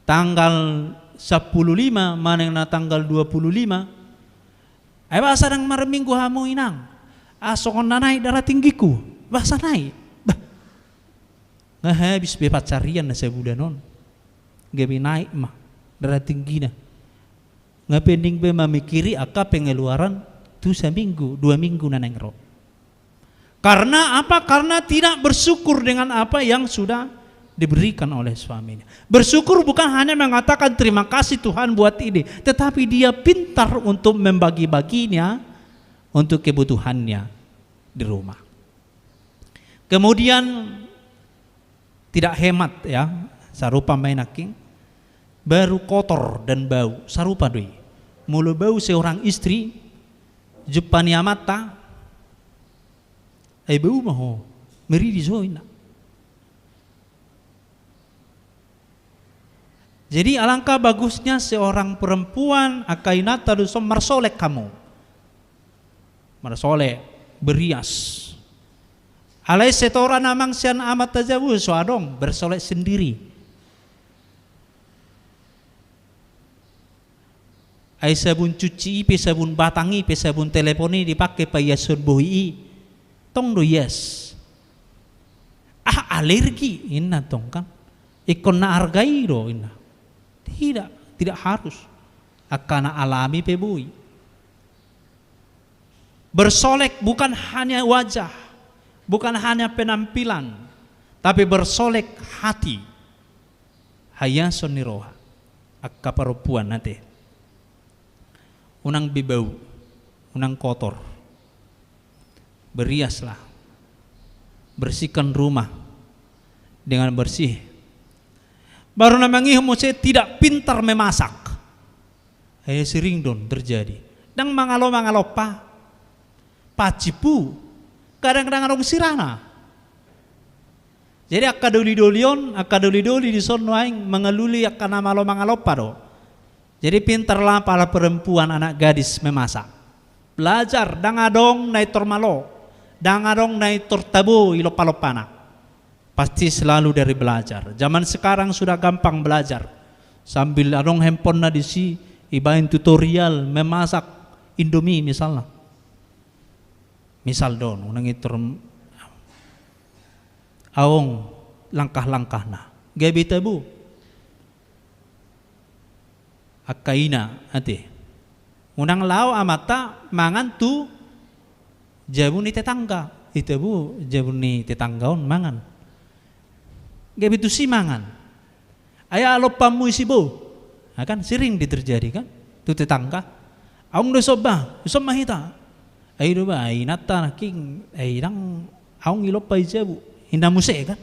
Tanggal sampulu lima manang na tanggal dua pulu lima, ai boasa ndang marminggu hamu inang? Ah, songon na naik darah tinggiku, boasa naik? Bah. Nga habis be pancarian na sabulan on. Gabe naik ma darah tinggina. Nga pending be mamikiri angka pengeluaran tu saminggu, dua minggu na naeng ro. Karena apa? Karena tidak bersyukur dengan apa yang sudah diberikan oleh suaminya. Bersyukur bukan hanya mengatakan terima kasih Tuhan buat ini, tetapi dia pintar untuk membagi-baginya untuk kebutuhannya di rumah. Kemudian tidak hemat, ya, sarupa ma i nangkin, baru kotor dan bau, sarupa do i. Molo bau seorang istri, jumpa ni amanta, ai bau ma ho, maridi so inna. Jadi alangkah bagusnya seorang perempuan, angka inanta dison, marsolek hamu. Marsolek, berias. Alai setoran amang sian amanta jabu so adong, bersolek sendiri. Ai sabun cuci i pe, sabun batang i pe, sabun telepon i dipake paiason bohi i. Tong do ias. Ah, alergi, inna tong kan. Ingkon na arga i do, inna. Tidak, tidak harus. Angka na alami pe boi. Bersolek bukan hanya wajah, bukan hanya penampilan, tapi bersolek hati. Haiason ni roha. Angka parompuan ate. Unang be bau, unang kotor. Beriaslah. Bersihkan rumah dengan bersih. Baru na mangihut muse tidak pintar memasak. Ai sering do on terjadi. Ndang mangalo-mangalompa. Pacipu. Kadang-kadang adong sirana. Jadi angka doli-doli on, angka doli-doli dison nuaeng mangalului angka na malo-mangalompa do. Jadi pintarlah para perempuan, anak gadis memasak. Belajar, ndang adong na intor malo, ndang adong na intor tabo i lompa-lompana. Pasti selalu dari belajar. Zaman sekarang sudah gampang belajar. Sambil adong handphone na disi, ibaen tutorial memasak Indomie misalna. Misal do on, unang intor adong langkah-langkahna. Gabe tabo. Angka ina ate. Unang laho amanta mangan tu jabu ni tetangga. I tabo jabu ni tetangga on mangan. Gabe tusi mangan. Ai alompanmu i si bo. Nah, kan sering di terjadi kan. Tu tetangga. Adong do dison bah, dison ma hita. Ai do bah, ai inanta nangkin, ai ndang adong i lompa i jabu. Inna muse kan.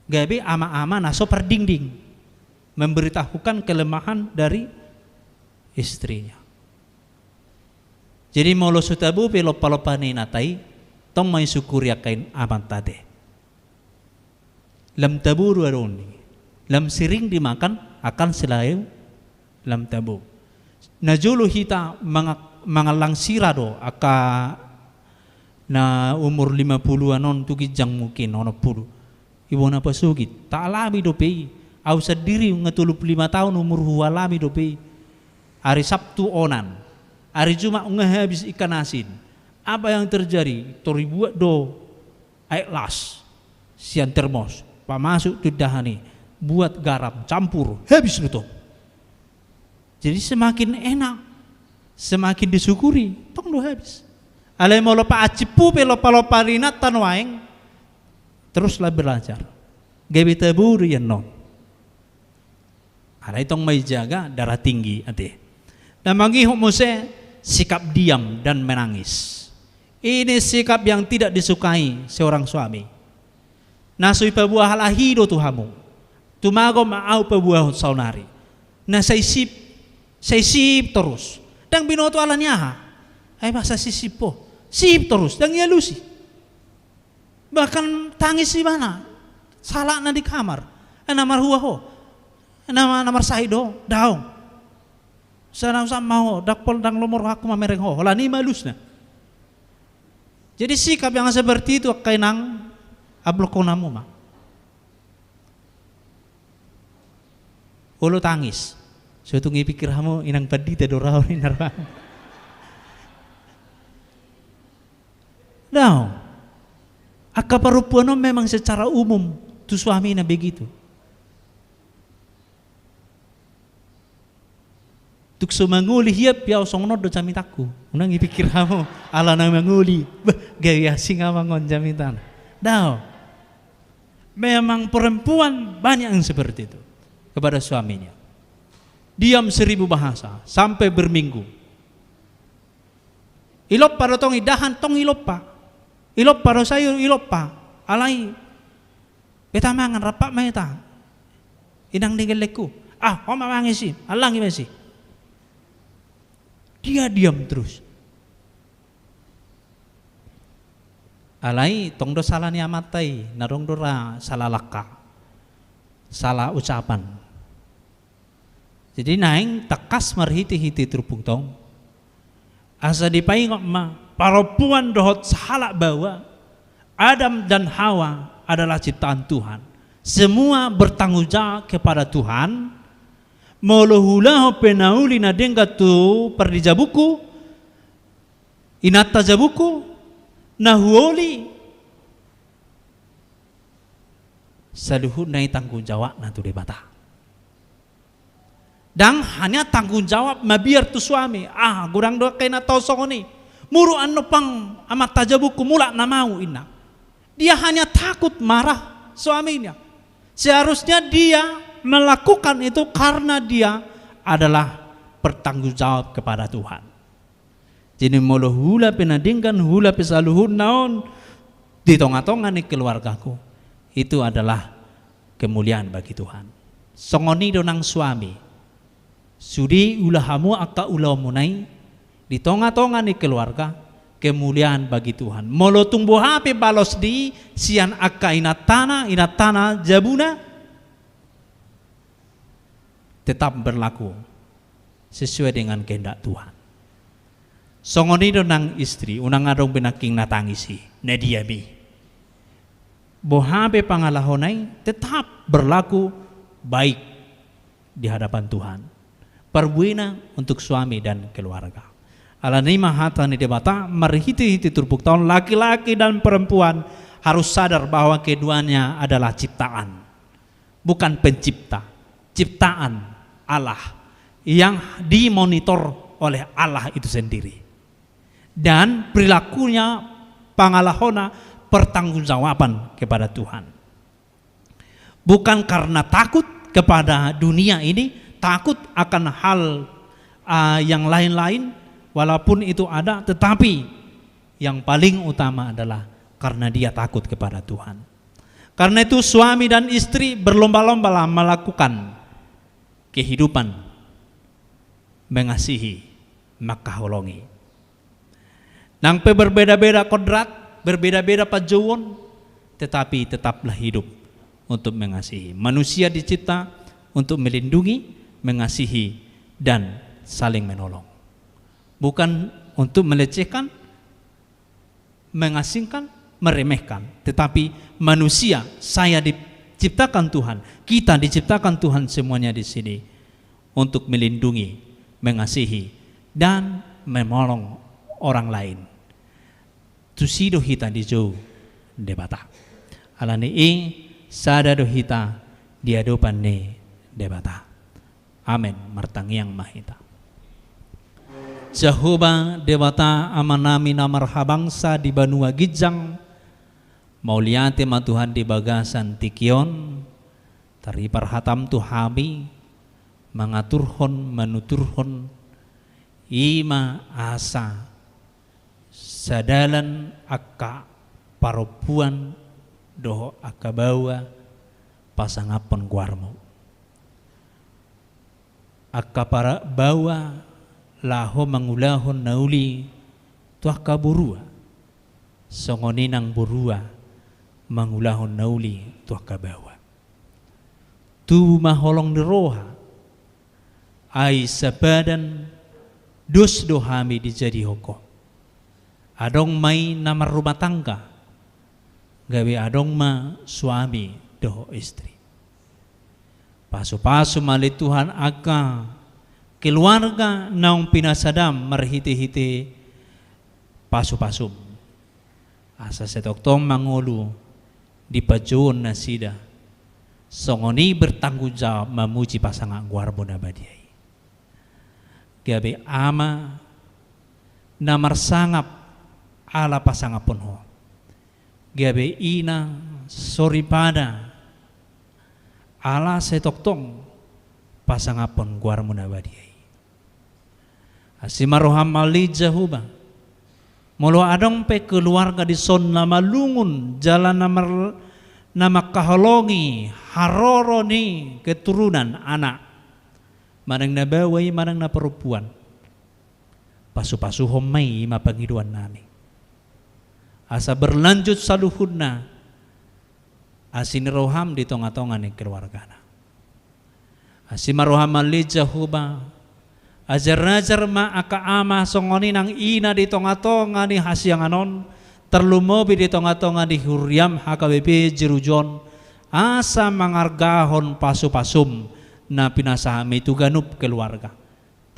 Gabe ama-ama na so pardingding. Memberitahukan kelemahan dari istrinya. Jadi molo so tabo pe lompa-lompa ni inanta i, tong ma i syukuri angka amanta ate. Lam tabo do adong i. Lam sering dimakan akan selalu lam tabo. Na jolo hita manga-, mangallang sira do angka na umur lima puluhan on tu ginjang mungkin onom pulu. Ibana pasogit, taalami dope i. Au sandiri nga tolu pulu lima taon umur hualami dope i. Ari Sabtu onan. Hari Jumat nunga habis ikan asin. Apa yang terjadi? Tor dibuat do aek las sian termos, pamasuk tu indahan i, buat garam, campur, habis do tong. Jadi semakin enak, semakin disyukuri, tong do habis. Alai molo paacimpu pe lompa-lompa ni inanta nuaeng, teruslah belajar. Gabe tabo do i annon. Alai tong ma ijaga darah tinggi ate. Na mangihut muse sikap diam dan menangis. Ini sikap yang tidak disukai seorang suami. Na so ipaboa halak i do tu hamu. Tumagon ma ahu paboahon saonari. Na sai sip, sai sip torus. Ndang binoto ala ni aha. Ai masa sisip ho. Sip torus, ndang ialusi. Bahkan tangis ibana, salakna di kamar. Eh, na marhua ho. Eh, na, na marsahit do ho, daong. Sanang sama ho, ndang pol ndang lomo rohangku mamereng ho. Holan i ma alusna. Jadi sikap yang seperti itu, angka inang, ablok ho hamu ma. Olo tangis. So tung ipikir hamu inang pandita do ra on, ninna rohangku. Daong. Angka parompuan on memang secara umum tu suamina begitu. Tung so mangoli hian pe ahu songon on do jamitangku. Unang ipikir hamu ala na mangoli. Bah, gabe asing amang on jamitana. Daong. Memang perempuan banyak yang seperti itu kepada suaminya. Diam seribu bahasa, sampai berminggu. Ilompa do tong indahan, tong ilompa. Ilompa do sayur, ilompa. Alai, beta mangan, rap ma hita. Inang ni gellengku. Ah, ho ma mangan disi, allangi ma disi. Dia diam terus. Alai tong do sala ni amanta i, na adong do ra sala langkah, sala ucapan. Jadi naeng tangkas marhite-hite turpukta on, asa dipaingot ma, parompuan dohot sahalak baoa, Adam dan Hawa adalah ciptaan Tuhan. Semua bertanggung jawab kepada Tuhan. Molo huulahon pe na uli na denggan tu pardijabungku, inanta jabungku, na huoli, saluhutna i tanggung jawabna tu Debata. Ndang hanya tanggung jawab mabiar tu suami, ah, godang do angka inanta on songon i. Muruk annon pang amanta jabungku, mulak nama ahu, inna. Dia hanya takut marah suaminya. Seharusnya dia melakukan itu karena dia adalah bertanggung jawab kepada Tuhan. Jadi molo huula pe na denggan, huula pe saluhutna on di tonga-tonga ni keluargaku, itu adalah kemuliaan bagi Tuhan. Songon i do nang suami. Sude ula hamu angka ulaonmuna i di tonga-tonga ni keluarga, kemuliaan bagi Tuhan. Molo tung boha pe balos di sian angka inantana, inantana jabuna, tetap berlaku sesuai dengan kehendak Tuhan. Songon i do nang istri, unang adong be nangkin na tangis i, na diam i. Boha pe pangalahona i tetap berlaku baik di hadapan Tuhan. Parbuena untuk suami dan keluarga. Alani i ma hata ni Debata, marhite-hite turpukta on, laki-laki dan perempuan harus sadar bahwa keduanya adalah ciptaan, bukan pencipta. Ciptaan Allah yang dimonitor oleh Allah itu sendiri. Dan perilakunya, pangalahona, pertanggungjawaban kepada Tuhan. Bukan karena takut kepada dunia ini, takut akan hal, ah, yang lain-lain, walaupun itu ada, tetapi yang paling utama adalah karena dia takut kepada Tuhan. Karena itu, suami dan istri berlomba-lombalah melakukan kehidupan mengasihi, mangkaholongi. Nang pe berbeda-beda kodrat, berbeda-beda panjouon, tetapi tetaplah hidup untuk mengasihi. Manusia dicipta untuk melindungi, mengasihi, dan saling menolong. Bukan untuk melecehkan, mengasingkan, meremehkan. Tetapi manusia, saya diciptakan Tuhan, kita diciptakan Tuhan semuanya di sini untuk melindungi, mengasihi, dan menolong orang lain. Tusi do hita dijou Debata. Alani i sada do hita di adopan ni Debata. Amen. Martangiang ma hita. Jahowa Debata Amanami na marhabangsa di banua ginjang, mauliate ma Tuhan di bagasan tingki on, taripar hataM tu hami, mangaturhon, manuturhon, i ma asa sadalan angka parompuan dohot angka baoa pasangaphon goarMu. Angka para-, baoa laho mangulahon na uli tu angka borua, songon i nang borua mangulahon na uli tu angka baoa. Tubu ma holong ni roha, ai sapadan dos do hami dijadihon Ho. Adong ma i na marrumah tangga, gabe adong ma suami dohot istri. Pasupasu ma ale Tuhan angka keluarga naung pinasahaM marhitehite pasupasu. Asa sai tongtong mangolu di panjouon nasida, songon i bertanggung jawab mamuji pasangap goarMu na badia i. Gabe ama na marsangap ala pasangaphon Ho. Gabe ina soripada ala sai tongtong pasangaphon goarMu na badia i. Asi ma rohaM ale Jahowa. Molo adong pe keluarga dison na malungun jala na mar-, na mangkaholongi haroro ni keturunan anak, manang na baoa i manang na parompuan, pasupasuhon ma i, i ma pangidoannami. Asa berlanjut saluhutna asi ni rohaM di tongatonga ni keluargana. Asi ma rohaM ale Jahowa, ajarajar ma angka ama songon i nang ina di tongatonga ni hasiangan on, tarlumobi di tongatonga ni huriaM H K B P Jerujon, asa mangargahon pasupasuM na pinasahatMi tu ganup keluarga.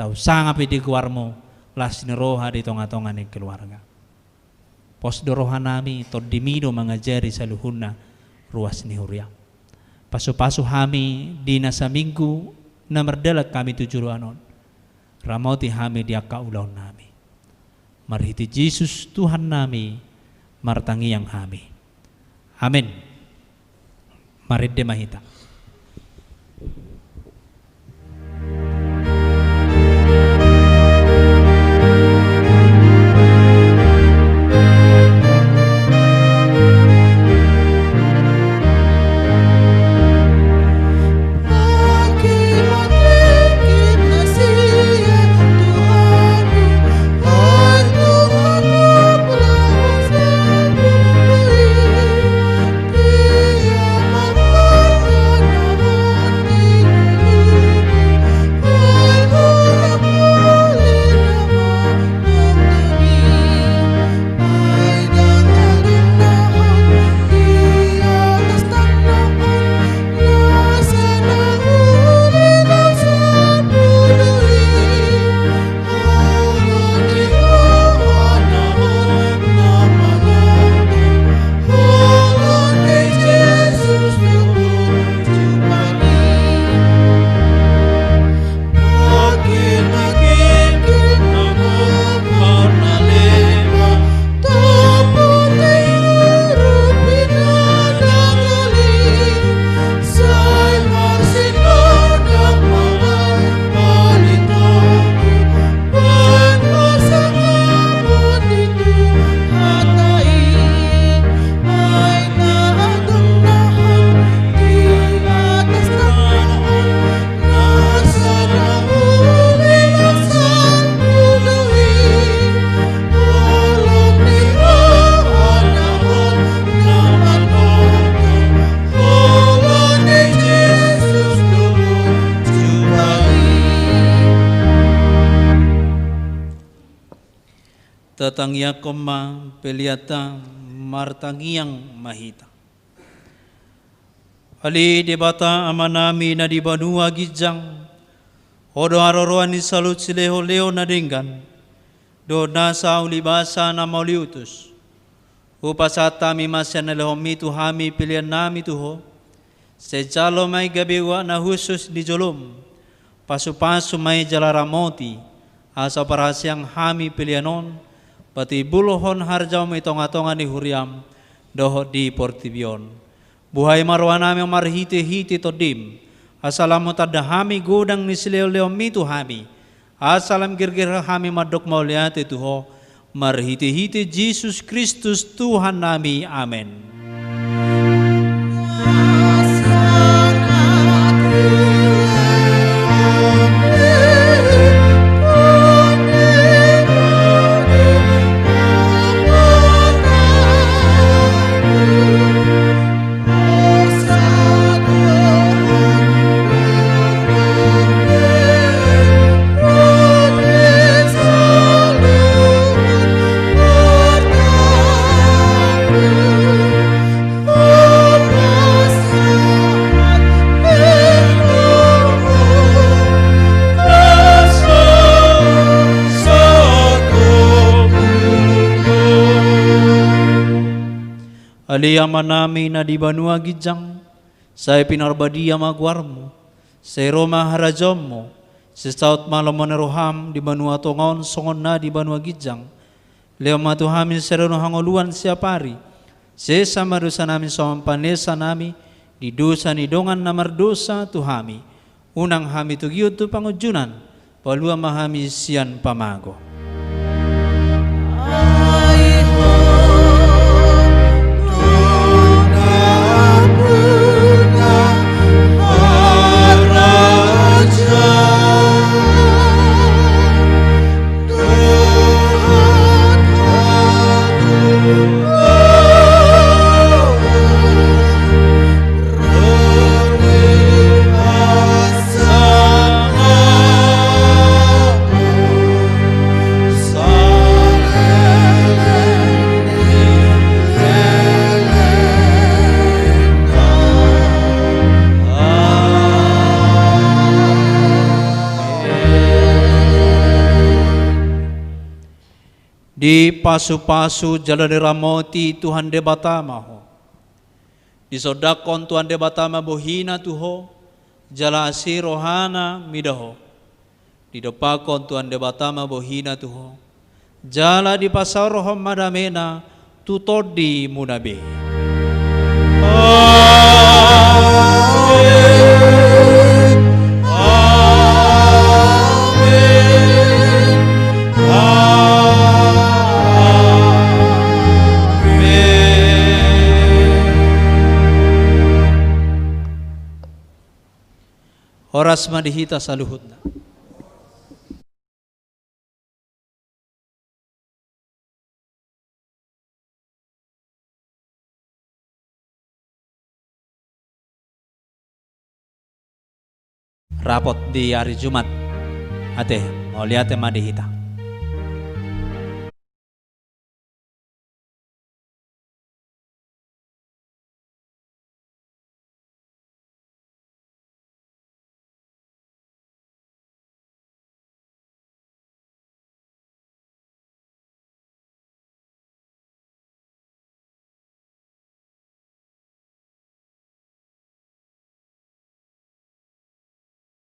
Tau sangap i di goarMu, las ni roha di tongatonga ni keluarga. Pos do rohanami, TondiMi do mangajari saluhutna ruas ni huria. Pasupasu hami di na saminggu na mardalan hami tu joloan on. Ramoti hami di angka ulaonnami. Marhite Jesus Tuhannami, martangiang hami. Amen. Marende ma hita. Tatangiangkon ma peleanta, martangiang ma hita. Ale Debata Amanami na di banua ginjang, Ho do haroroan ni saluhut silehonlehon na denggan. Dohot nasa ulibasa na mauliutus, hupasahat hami ma sian na nilehonmi tu hami pelean nami tu Ho. Sai jalo ma i gabe uap na hushus di jolom. Pasupasu ma i jala ramoti, asa parhaseang hami pelean on patimbulhon harajaonmu i tongatonga ni huriam dohot di portibi on. Buhai ma rohanami marhitehite Tondim, asa lam hutanda hami godang ni silehonlehonmi tu hami, asa lam girgir hami mandok mauliate tu Ho, marhitehite Jesus Kristus Tuhannami. Amen. Ale Amanami na di banua ginjang, sai pinarbadia ma goarmu, sai ro ma harajaonmu, sai saut ma lomo ni roham di banua tonga on songon na di banua ginjang. Lehon ma tu hami sadari on hangoluan siapari, sesa ma dosanami songon panesanami di dosa ni dongan na mardosa tu hami. Unang hami togihon tu pangunjunan, palua ma hami sian pamago. Dipasupasu jala diramoti Tuhan Debata ma ho. Disondangkon Tuhan Debata ma bohina tu ho, jala asi rohana mida ho. Didompakkon Tuhan Debata ma bohina tu ho, jala dipasaorhon ma damena tu tondimuna be. Amen. Amen. Amen. Horas ma di hita saluhutna. Rapot di ari Jumat. Ate, mauliate ma di hita.